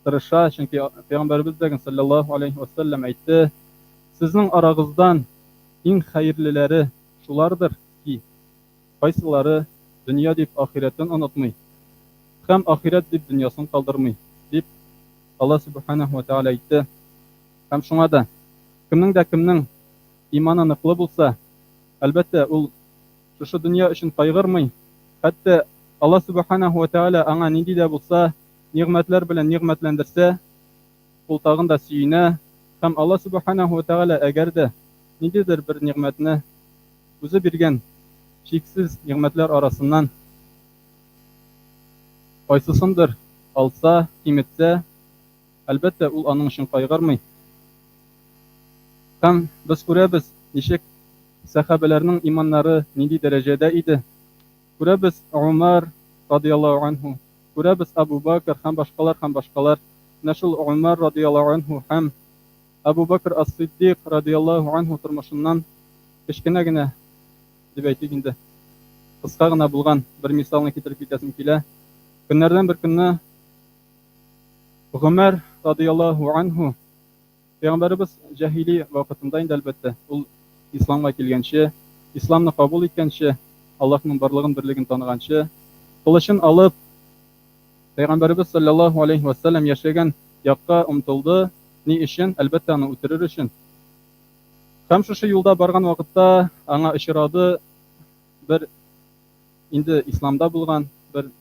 тырыша, чөнки Пәйгамбәребез дә саллаллаһу алейһи ва сәлләм әйтте, сезнең арагыздан иң хәерлеләре шулардыр ки, кайсылары дөнья дип ахирәтен онытмый һәм ахирәт дип дөньясын калдырмый, дип Алла Субханаһу ва Тәгалә әйтте. Һәм шуңа да кемнең дә кемнең иманы ныклы булса, әлбәттә, ул шушы дөнья өчен кайгырмый, хәтта Алла Субханаһу ва Тәгалә аңа нинди дә булса нигъмәтләр белән нигъмәтләндерсә, ул тагын да сөенә һәм Алла Субханаһу ва Тәгалә әгәр дә ниндидер бер нигъмәтне үзе биргән чиксез нигъмәтләр арасыннан кайсысындыр алса, киметсә, әлбәттә, ул аның өчен кайгырмый. Һәм без күрәбез, ничек сәхабәләрнең иманнары нинди дәрәҗәдә иде. Күрәбез Умар радияллаһу анһу, күрәбез Абу Бакр һәм башкалар һәм башкалар. Менә шул Умар радияллаһу анһу һәм Абу Бакр ас-Сиддик радияллаһу анһу тормышыннан кечкенә генә дип әйтик инде, кыска гына булган бер мисалны китереп китәсем килә. Көннәрдән бер көнне Гомәр радияллаһу анһу Пәйгамбәребез җаһили вакытында инде әлбәттә, ул исламга килгәнче, исламны кабул иткәнче, Аллаһның барлыгын, берлеген таныганчы, кылычын алып, Пәйгамбәребез саллаллаһу алейһи ва сәлләм яшәгән якка омтылды. Ни өчен? Әлбәттә, аны үтерер өчен. Һәм шушы юлда барган вакытта аңа очрады бер инде исламда булган бер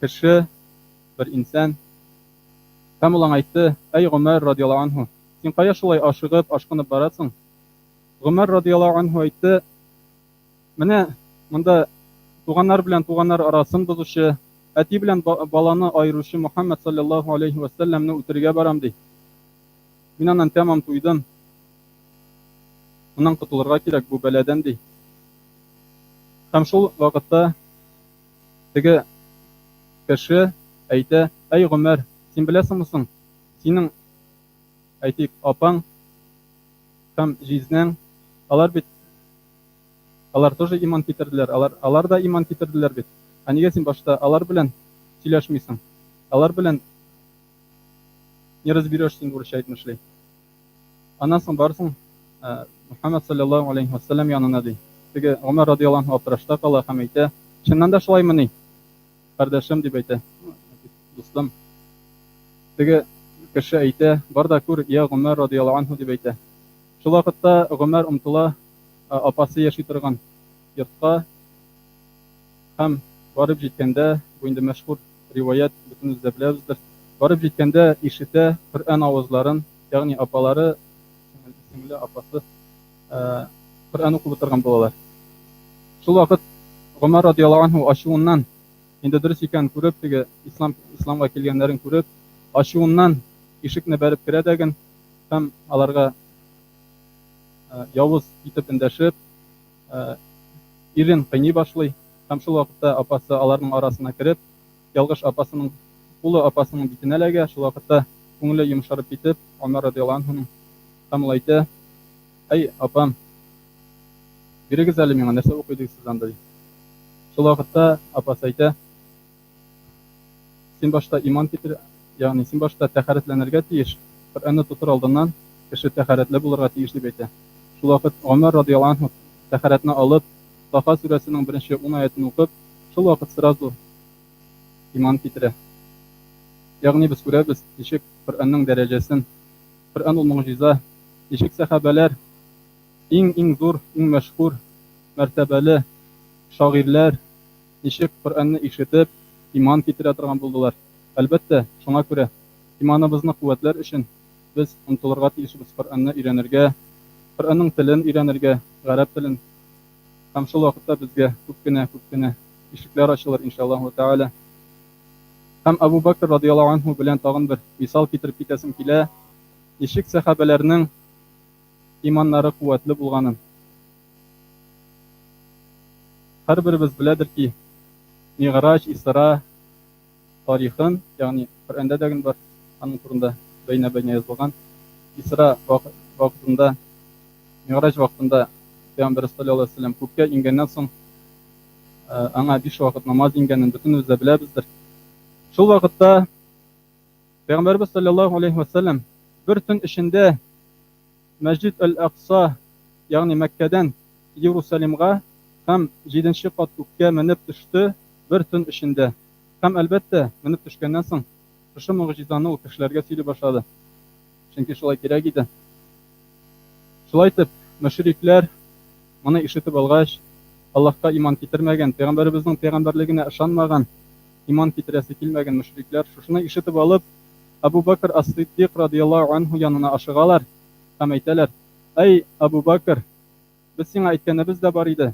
кеше, бер инсан. Һәм ул аңа әйтте: "Әй Гомәр радияллаһу анһу, син кая шулай ашыгып, ашкынып барасың?" Гомәр радияллаһу анһу әйтте: "Менә монда туганнар белән туганнар арасын бозучы, әти белән баланы аеручы Мухаммад саллаллаһу алейһи ва сәлләмне үтерергә барам, ди. Мин аннан тәмам туйдым. Моннан котылырга кирәк бу бәладән, ди. Һәм шул вакытта теге кеше әйтә: "Әй Гомәр, син беләсеңме соң, синең, әйтик, апаң һәм җизнәң, алар бит алар тоже иман китерделәр, алар алар да иман китерделәр бит. Ә нигә син башта алар белән сөйләшмисең? Алар белән не разберешься, урысча әйтмешли. Аннан соң барсың Мухаммад саллаллаһу алейһи ва саллям янына, ди. Теге Гомәр радияллаһу анһу аптырашта кала һәм әйтә: "Чыннан да шулаймыни, кардәшем?" дип әйтә. Дустым. Теге кеше әйтә: "Бар да күр, я Гомәр радияллаһу анһу", дип әйтә. Шул вакытта Гомәр омтыла апасы яши торган йортка һәм барып җиткәндә, бу инде мәшһүр риваять, бөтенебез дә беләбездер. Барып җиткәндә ишетә Коръән авазларын, ягъни апалары, сеңле апасы Коръән укып утырган булалар. Шул вакыт Гомәр радияллаһу анһу ачуыннан, инде дөрес икәнен күреп, теге ислам исламга килгәннәрен күреп, ачуыннан ишекне бәреп керә дәген һәм аларга явыз итеп эндәшеп, ирен кыйный башлый. Һәм шул вакытта апасы аларның арасына кереп, ялгыш апасының кулы апасының битенә эләгә. Шул вакытта күңеле йомшарып китеп, Гомәр радияллаһу анһуның, һәм ул әйтә: "Әй, апам, бирегез әле миңа, нәрсә укый дигез анда?" ди. Шул вакытта апасы әйтә: "Син башта иман китер, ягъни син башта тәһарәтләнергә тиеш, Коръәнне тотыр алдыннан кеше тәһарәтле булырга тиеш", дип әйтә. Шул вакыт Гомәр радияллаһу анһу тәһарәтне алып, Таха сүрәсенең беренче 10 аятын укып, шул вакыт сразу иман китерә. Ягъни без күрәбез, ничек Коръәннең дәрәҗәсен. Коръән ул могҗиза. Ничек сәхабәләр, иң-иң зур, иң мәшһүр, мәртәбәле шагыйрьләр ничек Коръәнне ишетеп, иман китерә торган булдылар. Әлбәттә, шуңа күрә иманыбызны куәтләр өчен без омтылырга тиешбез Коръәнне өйрәнергә, Коръәннең телен өйрәнергә, гарәп телен. Һәм шул вакытта безгә күп кенә, күп кенә ишекләр ачылыр, иншаллаһу тәгалә. Һәм Әбу Бәкр радыяллаһу анһу белән тагын бер мисал китереп китәсем килә, ничек сәхабәләрнең иманнары куәтле булганын. Һәрберебез беләдер ки, Мигъраҗ, Исра тарихын, ягъни Коръәндә дә бар, аның турында бәйнә-бәйнә язылган. Исра вакытында, Мигъраҗ вакытында Пәйгамбәрбез саллаллаһу алейһи ва сәлләм күккә иңгәннән соң аңа биш вакыт намаз иңгәнен бөтенебез дә беләбездер. Шул вакытта Пәйгамбәрбез саллаллаһу алейһи ва сәлләм бер төн эчендә Мәсҗид әл-Әкъса, ягъни Мәккәдән Иерусалимга һәм җиденче кат күккә менеп төште бер төн эчендә. Һәм, әлбәттә, менеп төшкәннән соң, шушы могҗизаны ул кешеләргә сөйли башлады. Чөнки шулай кирәк иде. Шулай итеп, мөшрикләр моны ишетеп алгач, Аллаһка иман китермәгән, пәйгамбәребезнең пәйгамбәрлегенә ышанмаган, иман китерәсе килмәгән мөшрикләр шушыны ишетеп алып, Әбу Бәкр ас-Сиддик радыяллаһу анһу янына ашыгалар һәм әйтәләр, Әй, Әбу Бәкр, без сиңа әйткәнебез дә бар иде.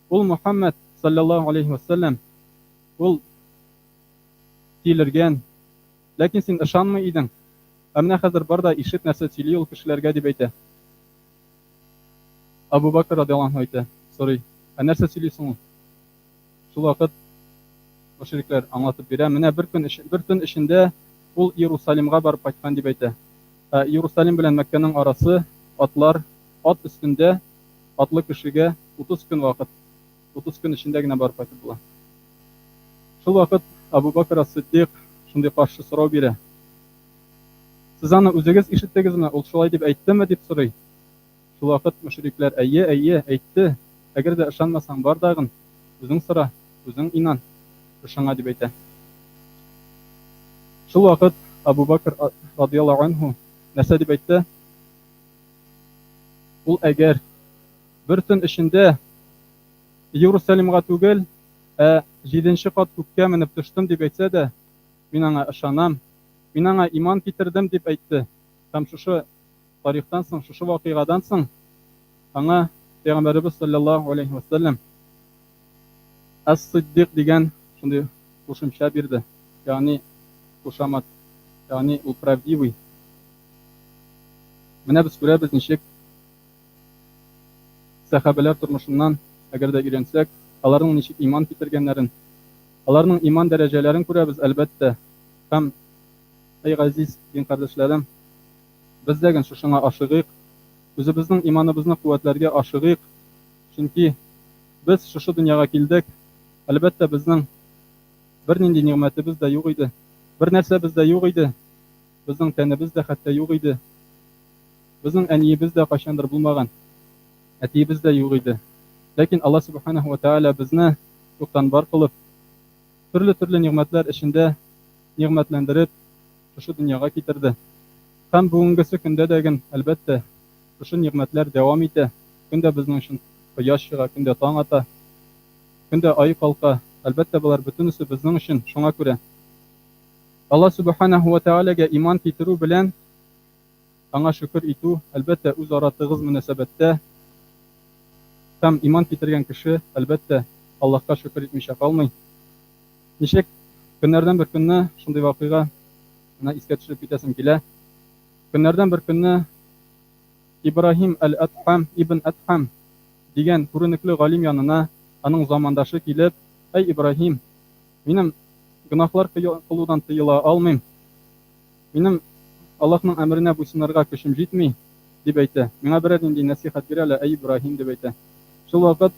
Ул Мөхәммәд, салләллаһу алейһи вә сәлләм, ул тилергән, ләкин син ышанмый идең. Ә менә хәзер бар да ишет нәрсә сөйли ул кешеләргә, дип әйтә. Әбу Бәкр радыяллаһу анһу әйтә, сорый, Ә нәрсә сөйли соң ул? Шул вакыт мөшрикләр аңлатып бирә, менә бер көн бер төн эчендә ул Иерусалимга барып кайткан дип әйтә. Ә Иерусалим белән Мәккәнең арасы атлар, ат өстендә атлы кешегә 30 көн вакыт. 30 көн эчендә генә барып кайтып була. Шул вакыт Абу Бакр ас-Сиддик шундый каршы сорау бирә. Сез аны үзегез ишеттегезме, ул шулай дип әйттеме, дип сорый. Шул вакыт мөшрикләр, Әйе, әйе, әйтте, әгәр дә ышанмасаң, бар дагын, үзең сора, үзең инан шушыңа, дип әйтә. Шул вакыт Абу Бакр радыяллаһу анһу нәрсә дип әйтте? Ул әгәр бер төн эчендә Иерусалимга түгел, ә җиденче кат күккә менеп төштем дип әйтсә дә, мин аңа ышанам, мин аңа иман китердем дип әйтте. Һәм шушы тарихтан соң, шушы вакыйгадан соң аңа Пәйгамбәребез салләллаһу алейһи вә сәлләм Әс-Сиддик дигән шундый кушымча бирде, ягъни кушамат, ягъни ул правдивый. Менә без күрәбез ничек сәхабәләр тормышыннан әгәр дә өйрәнсәк, аларның ничек иман китергәннәрен, аларның иман дәрәҗәләрен күрәбез, әлбәттә. Һәм, әй газиз дин кардәшләрем, Без дә ген шушыңа ашыгыйк, үзебезнең иманыбызны куәтләргә ашыгыйк, чөнки без шушы дөньяга килдек, әлбәттә, безнең бернинди нигъмәтебез дә юк иде, бернәрсәбез дә юк иде, безнең тәнебез дә хәтта юк иде, безнең әниебез дә кайчандыр булмаган, әтиебез дә юк иде. Ләкин Алла Сүбхәнәһү вә Тәгалә безне юктан бар кылып, төрле-төрле нигъмәтләр эчендә нигъмәтләндереп, шушы дөньяга китерде. Һәм бүгенгесе көндә дә ген, әлбәттә, шушы нигъмәтләр дәвам итә, көн дә безнең өчен кояш чыга, көн дә таң ата, көн дә ай калка, әлбәттә, болар бөтенесе безнең өчен, шуңа күрә Алла Сүбхәнәһү вә Тәгаләгә иман китерү белән аңа шөкер итү, әлбәттә, үзара тыгыз мөнәсәбәттә һәм иман китергән кеше, әлбәттә, Аллаһка шөкер итмичә калмый. Ничек көннәрдән бер көнне шундый вакыйга менә искә төшереп китәсем килә. Көннәрдән бер көнне Ибраһим әл-Әдһәм, ибн Әдһәм дигән күренекле галим янына аның замандашы килеп, Әй Ибраһим, минем гөнаһлар кылудан тыела алмыйм. Минем Аллаһның әмеренә буйсынырга көчем җитми, дип әйтә. Миңа берәр нинди нәсыйхәт бир әле, әй Ибраһим, дип әйтә. Шул вакыт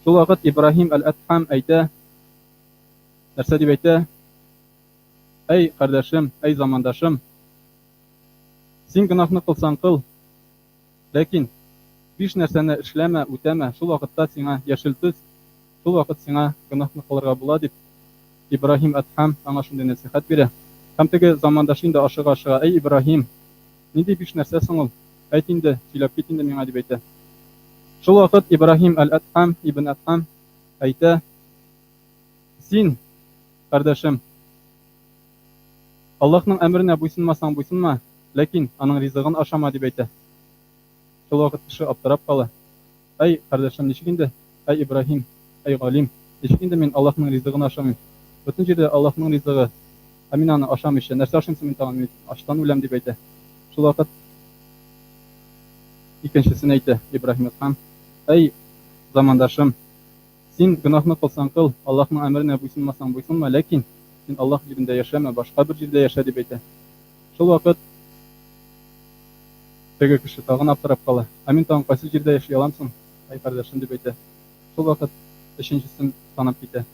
Шул вакыт Ибраһим әл-Әдһәм әйтә, нәрсә дип әйтә? Әй, кардәшем, әй, замандашым, син гөнаһны кылсаң кыл, ләкин биш нәрсәне эшләмә, үтәмә, шул вакытта сиңа яшел төс, шул вакыт сиңа гөнаһны кылырга була, дип, Ибраһим Әдһәм аңа шундый нәсыйхәт бирә. Һәм теге замандашы инде ашыга-ашыга, Әй, Ибраһим, нинди биш нәрсә соң ул? Әйт инде, сөйләп кит инде миңа, дип әйтә. Шул вакыт Ибраһим әл-Әдһәм, ибн Әдһәм, әйтә, Син, кардәшем, Аллаһның әмеренә буйсынмасаң буйсынма, ләкин аның ризыгын ашама, дип әйтә. Шул вакыт кеше аптырап кала. Әй, кардәшем, ничек инде? Әй, Ибраһим, әй, галим, ничек инде мин Аллаһның ризыгын ашамыйм? Бөтен җирдә Аллаһның ризыгы, ә мин аны ашамыйча, нәрсә ашыйм соң мин тагын, мин ачтан үләм, дип әйтә. Шул вакыт икенчесен әйтә Ибраһим Әдһәм, Әй, замандашым, син гөнаһны кылсаң кыл, Аллаһның әмеренә буйсынмасаң буйсынма, ләкин син Аллаһ җирендә яшәмә, башка бер җирдә яшә, дип әйтә. Шул вакыт теге кеше тагын аптырап кала. Ә мин тагын кайсы җирдә яши алам соң, әй кардәшем, дип әйтә. Шул вакыт өченчесен санап китә.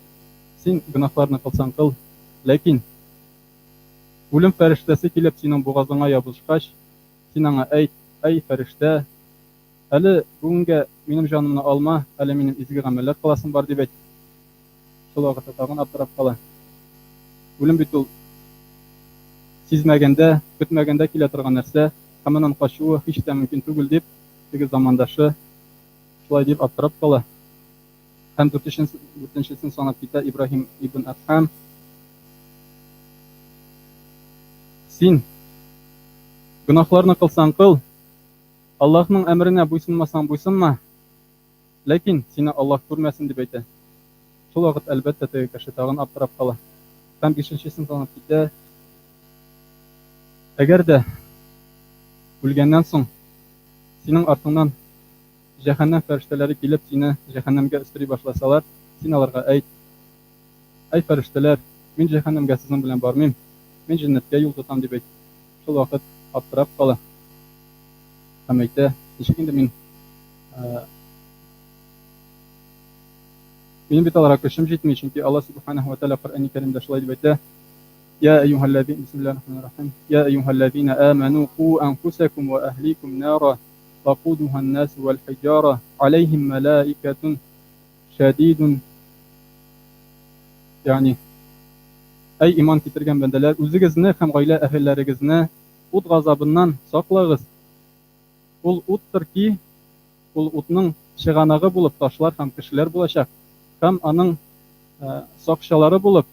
Син гөнаһларны кылсаң кыл, ләкин үлем фәрештәсе килеп синең бугазыңа ябышкач, син аңа әйт, әй фәрештә, әле бүгенгә минем җанымны алма, әле минем изге гамәлләр кыласым бар, дип әйт. Шул вакытта тагын аптырап кала. Үлем бит ул сизмәгәндә, көтмәгәндә килә торган нәрсә, һәм аннан качуы һич тә мөмкин түгел, дип, теге замандашы шулай дип аптырап кала. Һәм дүртенчесен санап китә Ибраһим ибн Әдһәм. Син гөнаһларны кылсаң кыл, Аллаһның әмеренә буйсынмасаң буйсынма, Ләкин сине Аллаһ күрмәсен, дип әйтә. Шул вакыт, әлбәттә, теге кеше тагын аптырап кала. Һәм бишенчесен санап китә. Әгәр дә үлгәннән соң синең артыңнан җәһәннәм фәрештәләре килеп сине җәһәннәмгә өстери башласалар, син аларга әйт, Әй фәрештәләр, мин җәһәннәмгә сезнең белән бармыйм, мин җәннәткә юл тотам, дип әйт. Шул вакыт аптырап кала һәм әйтә, ничек инде мин минем бит аларга көчем җитми, чөнки Алла субханаху ва тааля Коръәни Кәримдә шулай дип әйтә: Я әйюһәлләзин, бисмиллаһир-рахманир-рахим. Я әйюһәлләзина аману ку анфусакум ва әһликум нара вакудуха ан-нас вал хиҗара алейһим малаикатун шәдидун ягъни Әй иман китергән бәндәләр, үзегезне һәм гаилә әһелләрегезне ут газабыннан саклагыз. Ул уттыр ки, ул утның чыганагы булып ташлар һәм кешеләр булачак, һәм аның сакчалары булып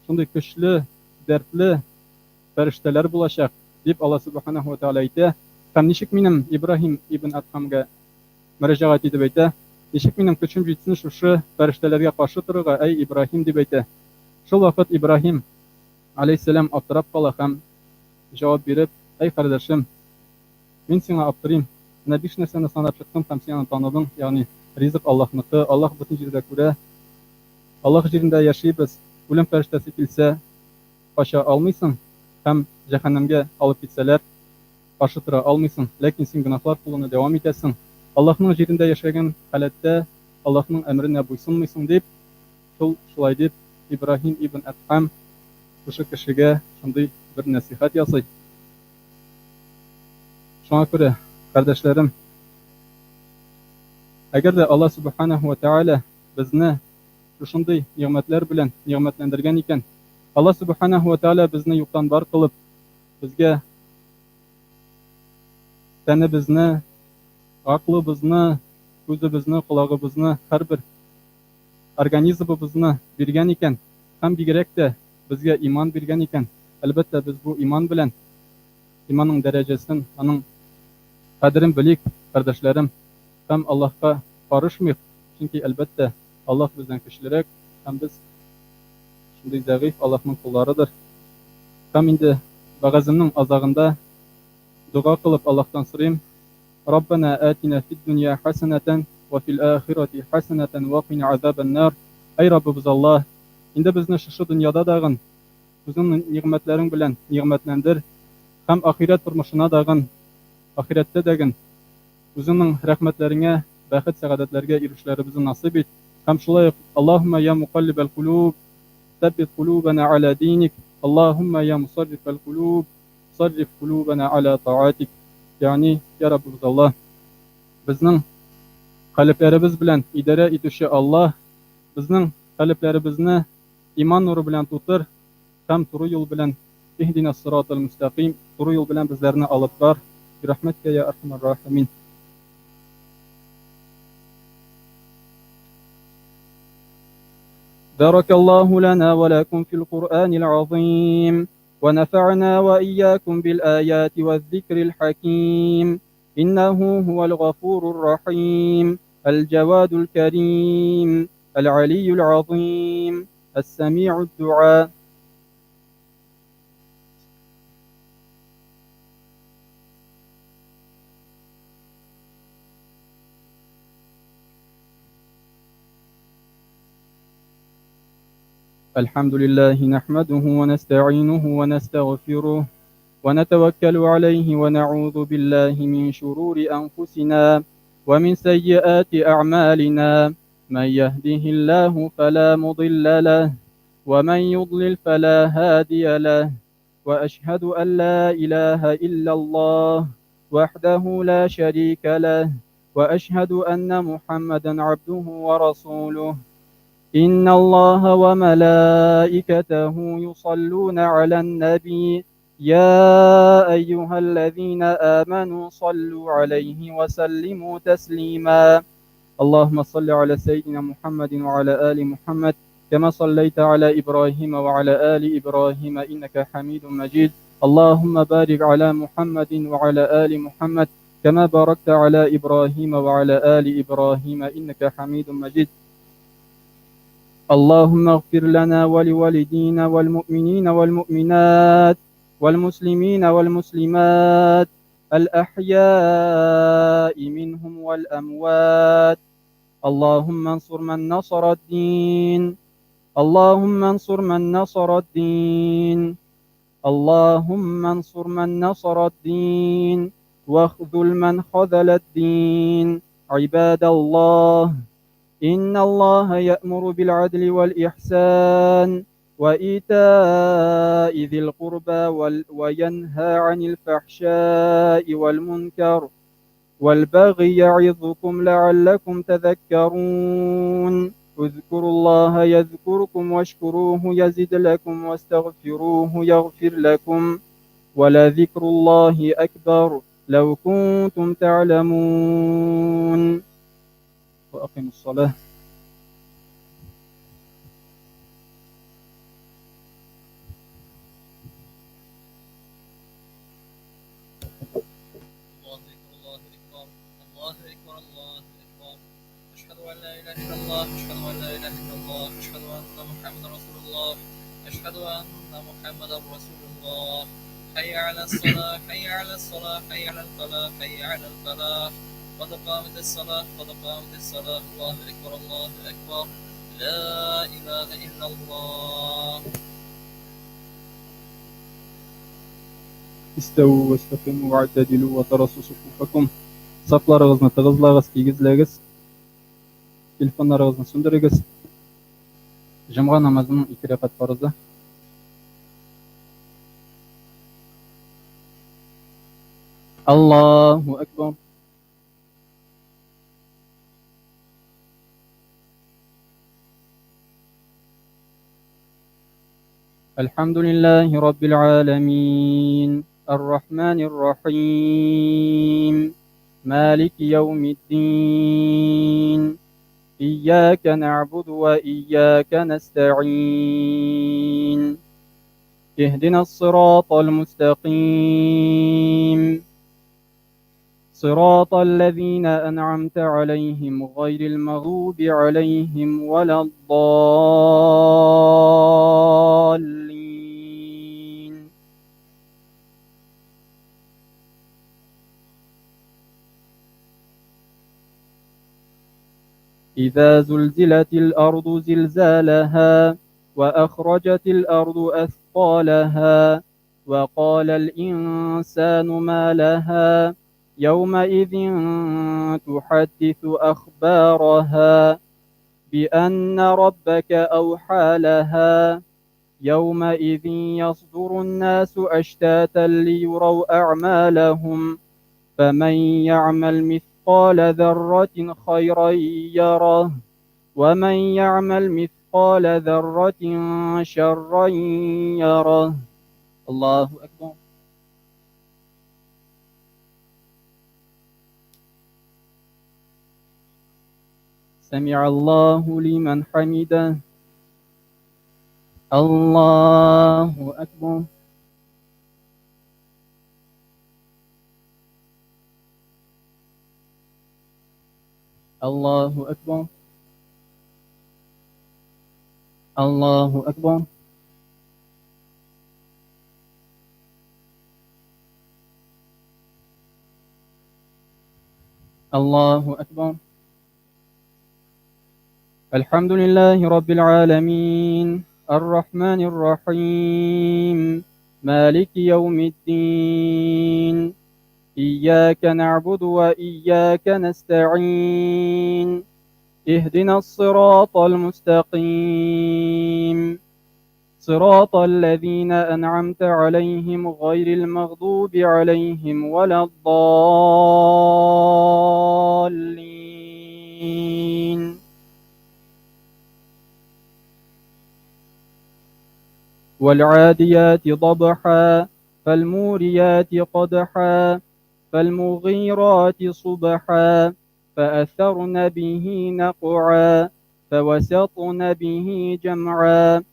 шундый көчле, дәртле фәрештәләр булачак, дип Алла Сүбхәнәһү вә Тәгалә әйтә. Һәм ничек минем Ибраһим ибн Әдһәмгә мөрәҗәгать итеп әйтә, Ничек минем көчем җитсен шушы фәрештәләргә каршы торырга, әй Ибраһим, дип әйтә. Шул вакыт Ибраһим, аләйһиссәлам, аптырап кала һәм җавап биреп, Әй кардәшем, мин сиңа аптырыйм, менә биш нәрсәне санап чыктым һәм син аны таныдың, ягъни ризык Аллаһныкы, Аллаһ бөтен җирдә күрә, Аллаһ җирендә яшибез, үлем фәрештәсе килсә, кача алмыйсың һәм җәһәннәмгә алып китсәләр, каршы тора алмыйсың, ләкин син гөнаһлар кылуны дәвам итәсең, Аллаһның җирендә яшәгән халәттә Аллаһның әмеренә буйсынмыйсың, дип, шул шулай дип, Ибраһим ибн Әдһәм шушы кешегә шундый бер нәсыйхәт ясый. Шуңа күрә, кардәшләрем, әгәр дә Аллаһ Сүбхәнәһү вә Тәгалә безне шушындый нигъмәтләр белән нигъмәтләндергән икән, Аллаһ Сүбхәнәһү вә Тәгалә безне юктан бар кылып, безгә тәнебезне, гакълыбызны, күзебезне, колагыбызны, һәрбер организмыбызны биргән икән һәм бигрәк тә безгә иман биргән икән, әлбәттә, без бу иман белән иманның дәрәҗәсен, аның кадерен белик, кардәшләрем, һәм Аллаһка карышмыйк, чөнки, әлбәттә, Аллаһ бездән көчлерәк һәм без шундый зәгыйфь Аллаһның колларыдыр. Һәм инде вәгаземнең азагында дога кылып Аллаһтан сорыйм, Раббана атина фид-дунья хәсәнәтән вә фил ахирати хәсәнәтән вә кина азабән-нар. Әй Раббыбыз Аллаһ, инде безне шушы дөньяда дагын Үзеңнең нигъмәтләрең белән нигъмәтләндер һәм ахирәт тормышына дагын, ахирәттә дәген Үзеңнең рәхмәтләреңә, бәхет-сәгадәтләргә ирешүләребезне насыйп ит һәм шулай ук Аллаһуммә я мукаллибәл кулуб, сәббит кулубәнә аля диник, Аллаһуммә я мусаррифәл кулуб, сарриф кулубәнә аля таатик. Ягъни, Я Раббыбыз Аллаһ, безнең калебләребез белән идарә итүче Аллаһ, безнең калебләребезне иман нуры белән тутыр һәм туры юл белән Иһдина ссыратал мөстәкыйм, туры юл белән безләрне алып бар. Бирахмәткә я архамар рахимин. بارك الله لنا ولكم في القرآن العظيم ونفعنا وإياكم بالآيات والذكر الحكيم إنه هو الغفور الرحيم الجواد الكريم العلي العظيم السميع الدعاء. الحمد لله نحمده ونستعينه ونستغفره ونتوكل عليه ونعوذ بالله من شرور أنفسنا ومن سيئات أعمالنا من يهده الله فلا مضل له ومن يضلل فلا هادي له وأشهد أن لا إله إلا الله وحده لا شريك له وأشهد أن محمدا عبده ورسوله. إن الله وملائكته يصلون على النبي يا أيها الذين آمنوا صلوا عليه وسلموا تسليما. اللهم صل على سيدنا محمد وعلى آل محمد كما صليت على إبراهيم وعلى آل إبراهيم إنك حميد مجيد. اللهم بارك على محمد وعلى آل محمد كما باركت على إبراهيم وعلى آل إبراهيم إنك حميد مجيد. اللهم اغفر لنا ولوالدينا والمؤمنين والمؤمنات والمسلمين والمسلمات الأحياء منهم والأموات. اللهم انصر من نصر الدين، اللهم انصر من نصر الدين، اللهم انصر من نصر الدين واخذل من خذل الدين. عباد الله، إن الله يأمر بالعدل والإحسان وإيتاء ذي القربى وينهى عن الفحشاء والمنكر والبغي يعظكم لعلكم تذكرون. اذكروا الله يذكركم واشكروه يزد لكم واستغفروه يغفر لكم ولذكر الله أكبر لو كنتم تعلمون. وأقم الصلاة. الله أكبر، الله أكبر، الله أكبر، الله أكبر. أشهد أن لا إله إلا الله، أشهد أن لا إله إلا الله، أشهد أن محمدا رسول الله، أشهد أن محمدا رسول الله. حي على الصلاة، حي على الصلاة، حي على الفلاح، حي على الفلاح. قد قامت الصلاة، قد قامت الصلاة. الله أكبر، الله أكبر، لا إله إلا الله. استووا واستقيموا واعتدلوا وترصوا صفوفكم. Сафларыгызны тыгызлагыз, тигезләгез. Телефоннарыгызны сүндерегез. Җомга намазының 2 рәкать фарызы. Аллаһу акбар. الحمد لله رب العالمين الرحمن الرحيم مالك يوم الدين إياك نعبد وإياك نستعين اهدنا الصراط المستقيم صراط الذين أنعمت عليهم غير المغضوب عليهم ولا الضالين. إذا زلزلت الأرض زلزالها وأخرجت الأرض أثقالها وقال الإنسان ما لها يومئذ تحدث أخبارها بأن ربك أوحى لها يومئذ يصدر الناس أشتاتا ليروا أعمالهم فمن يعمل مثقال ذرة خيرا يره ومن يعمل مثقال ذرة شرا يره. الله أكبر. سمع الله لمن حمده. الله أكبر. الله أكبر. الله أكبر. الله أكبر. الحمد لله رب العالمين الرحمن الرحيم مالك يوم الدين إياك نعبد وإياك نستعين اهدنا الصراط المستقيم صراط الذين أنعمت عليهم غير المغضوب عليهم ولا الضالين. والعاديات ضبحا فالموريات قدحا فالمغيرات صبحا فأثرن به نقعا فوسطن به جمعا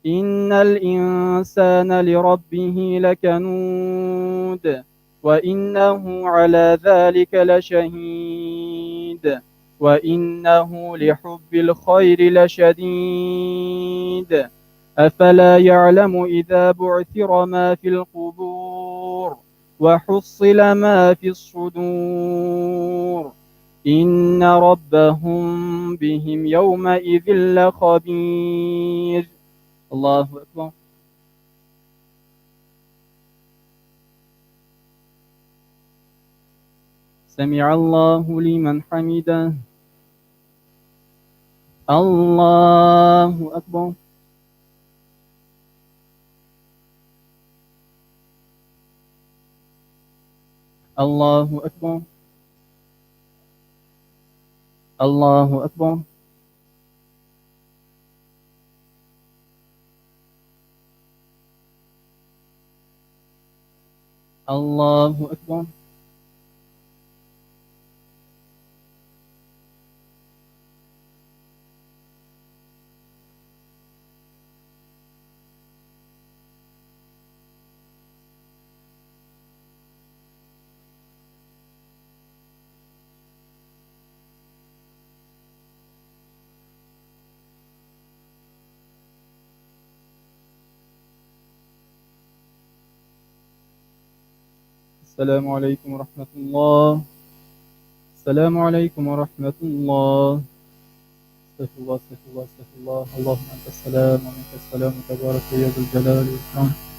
إن الإنسان لربه لكنود وإنه على ذلك لشهيد وإنه لحب الخير لشديد أفلا يعلم إذا بعثر ما في القبور وحصل ما في الصدور إن ربهم بهم يومئذ لخبير. الله أكبر. سمع الله لمن حمده. الله أكبر. الله أكبر. الله أكبر. الله أكبر. السلام عليكم ورحمة الله. السلام عليكم ورحمة الله. استغفر الله، استغفر الله، استغفر الله. اللهم أنت السلام ومنك السلام، تبارك يا ذا الجلال والإكرام.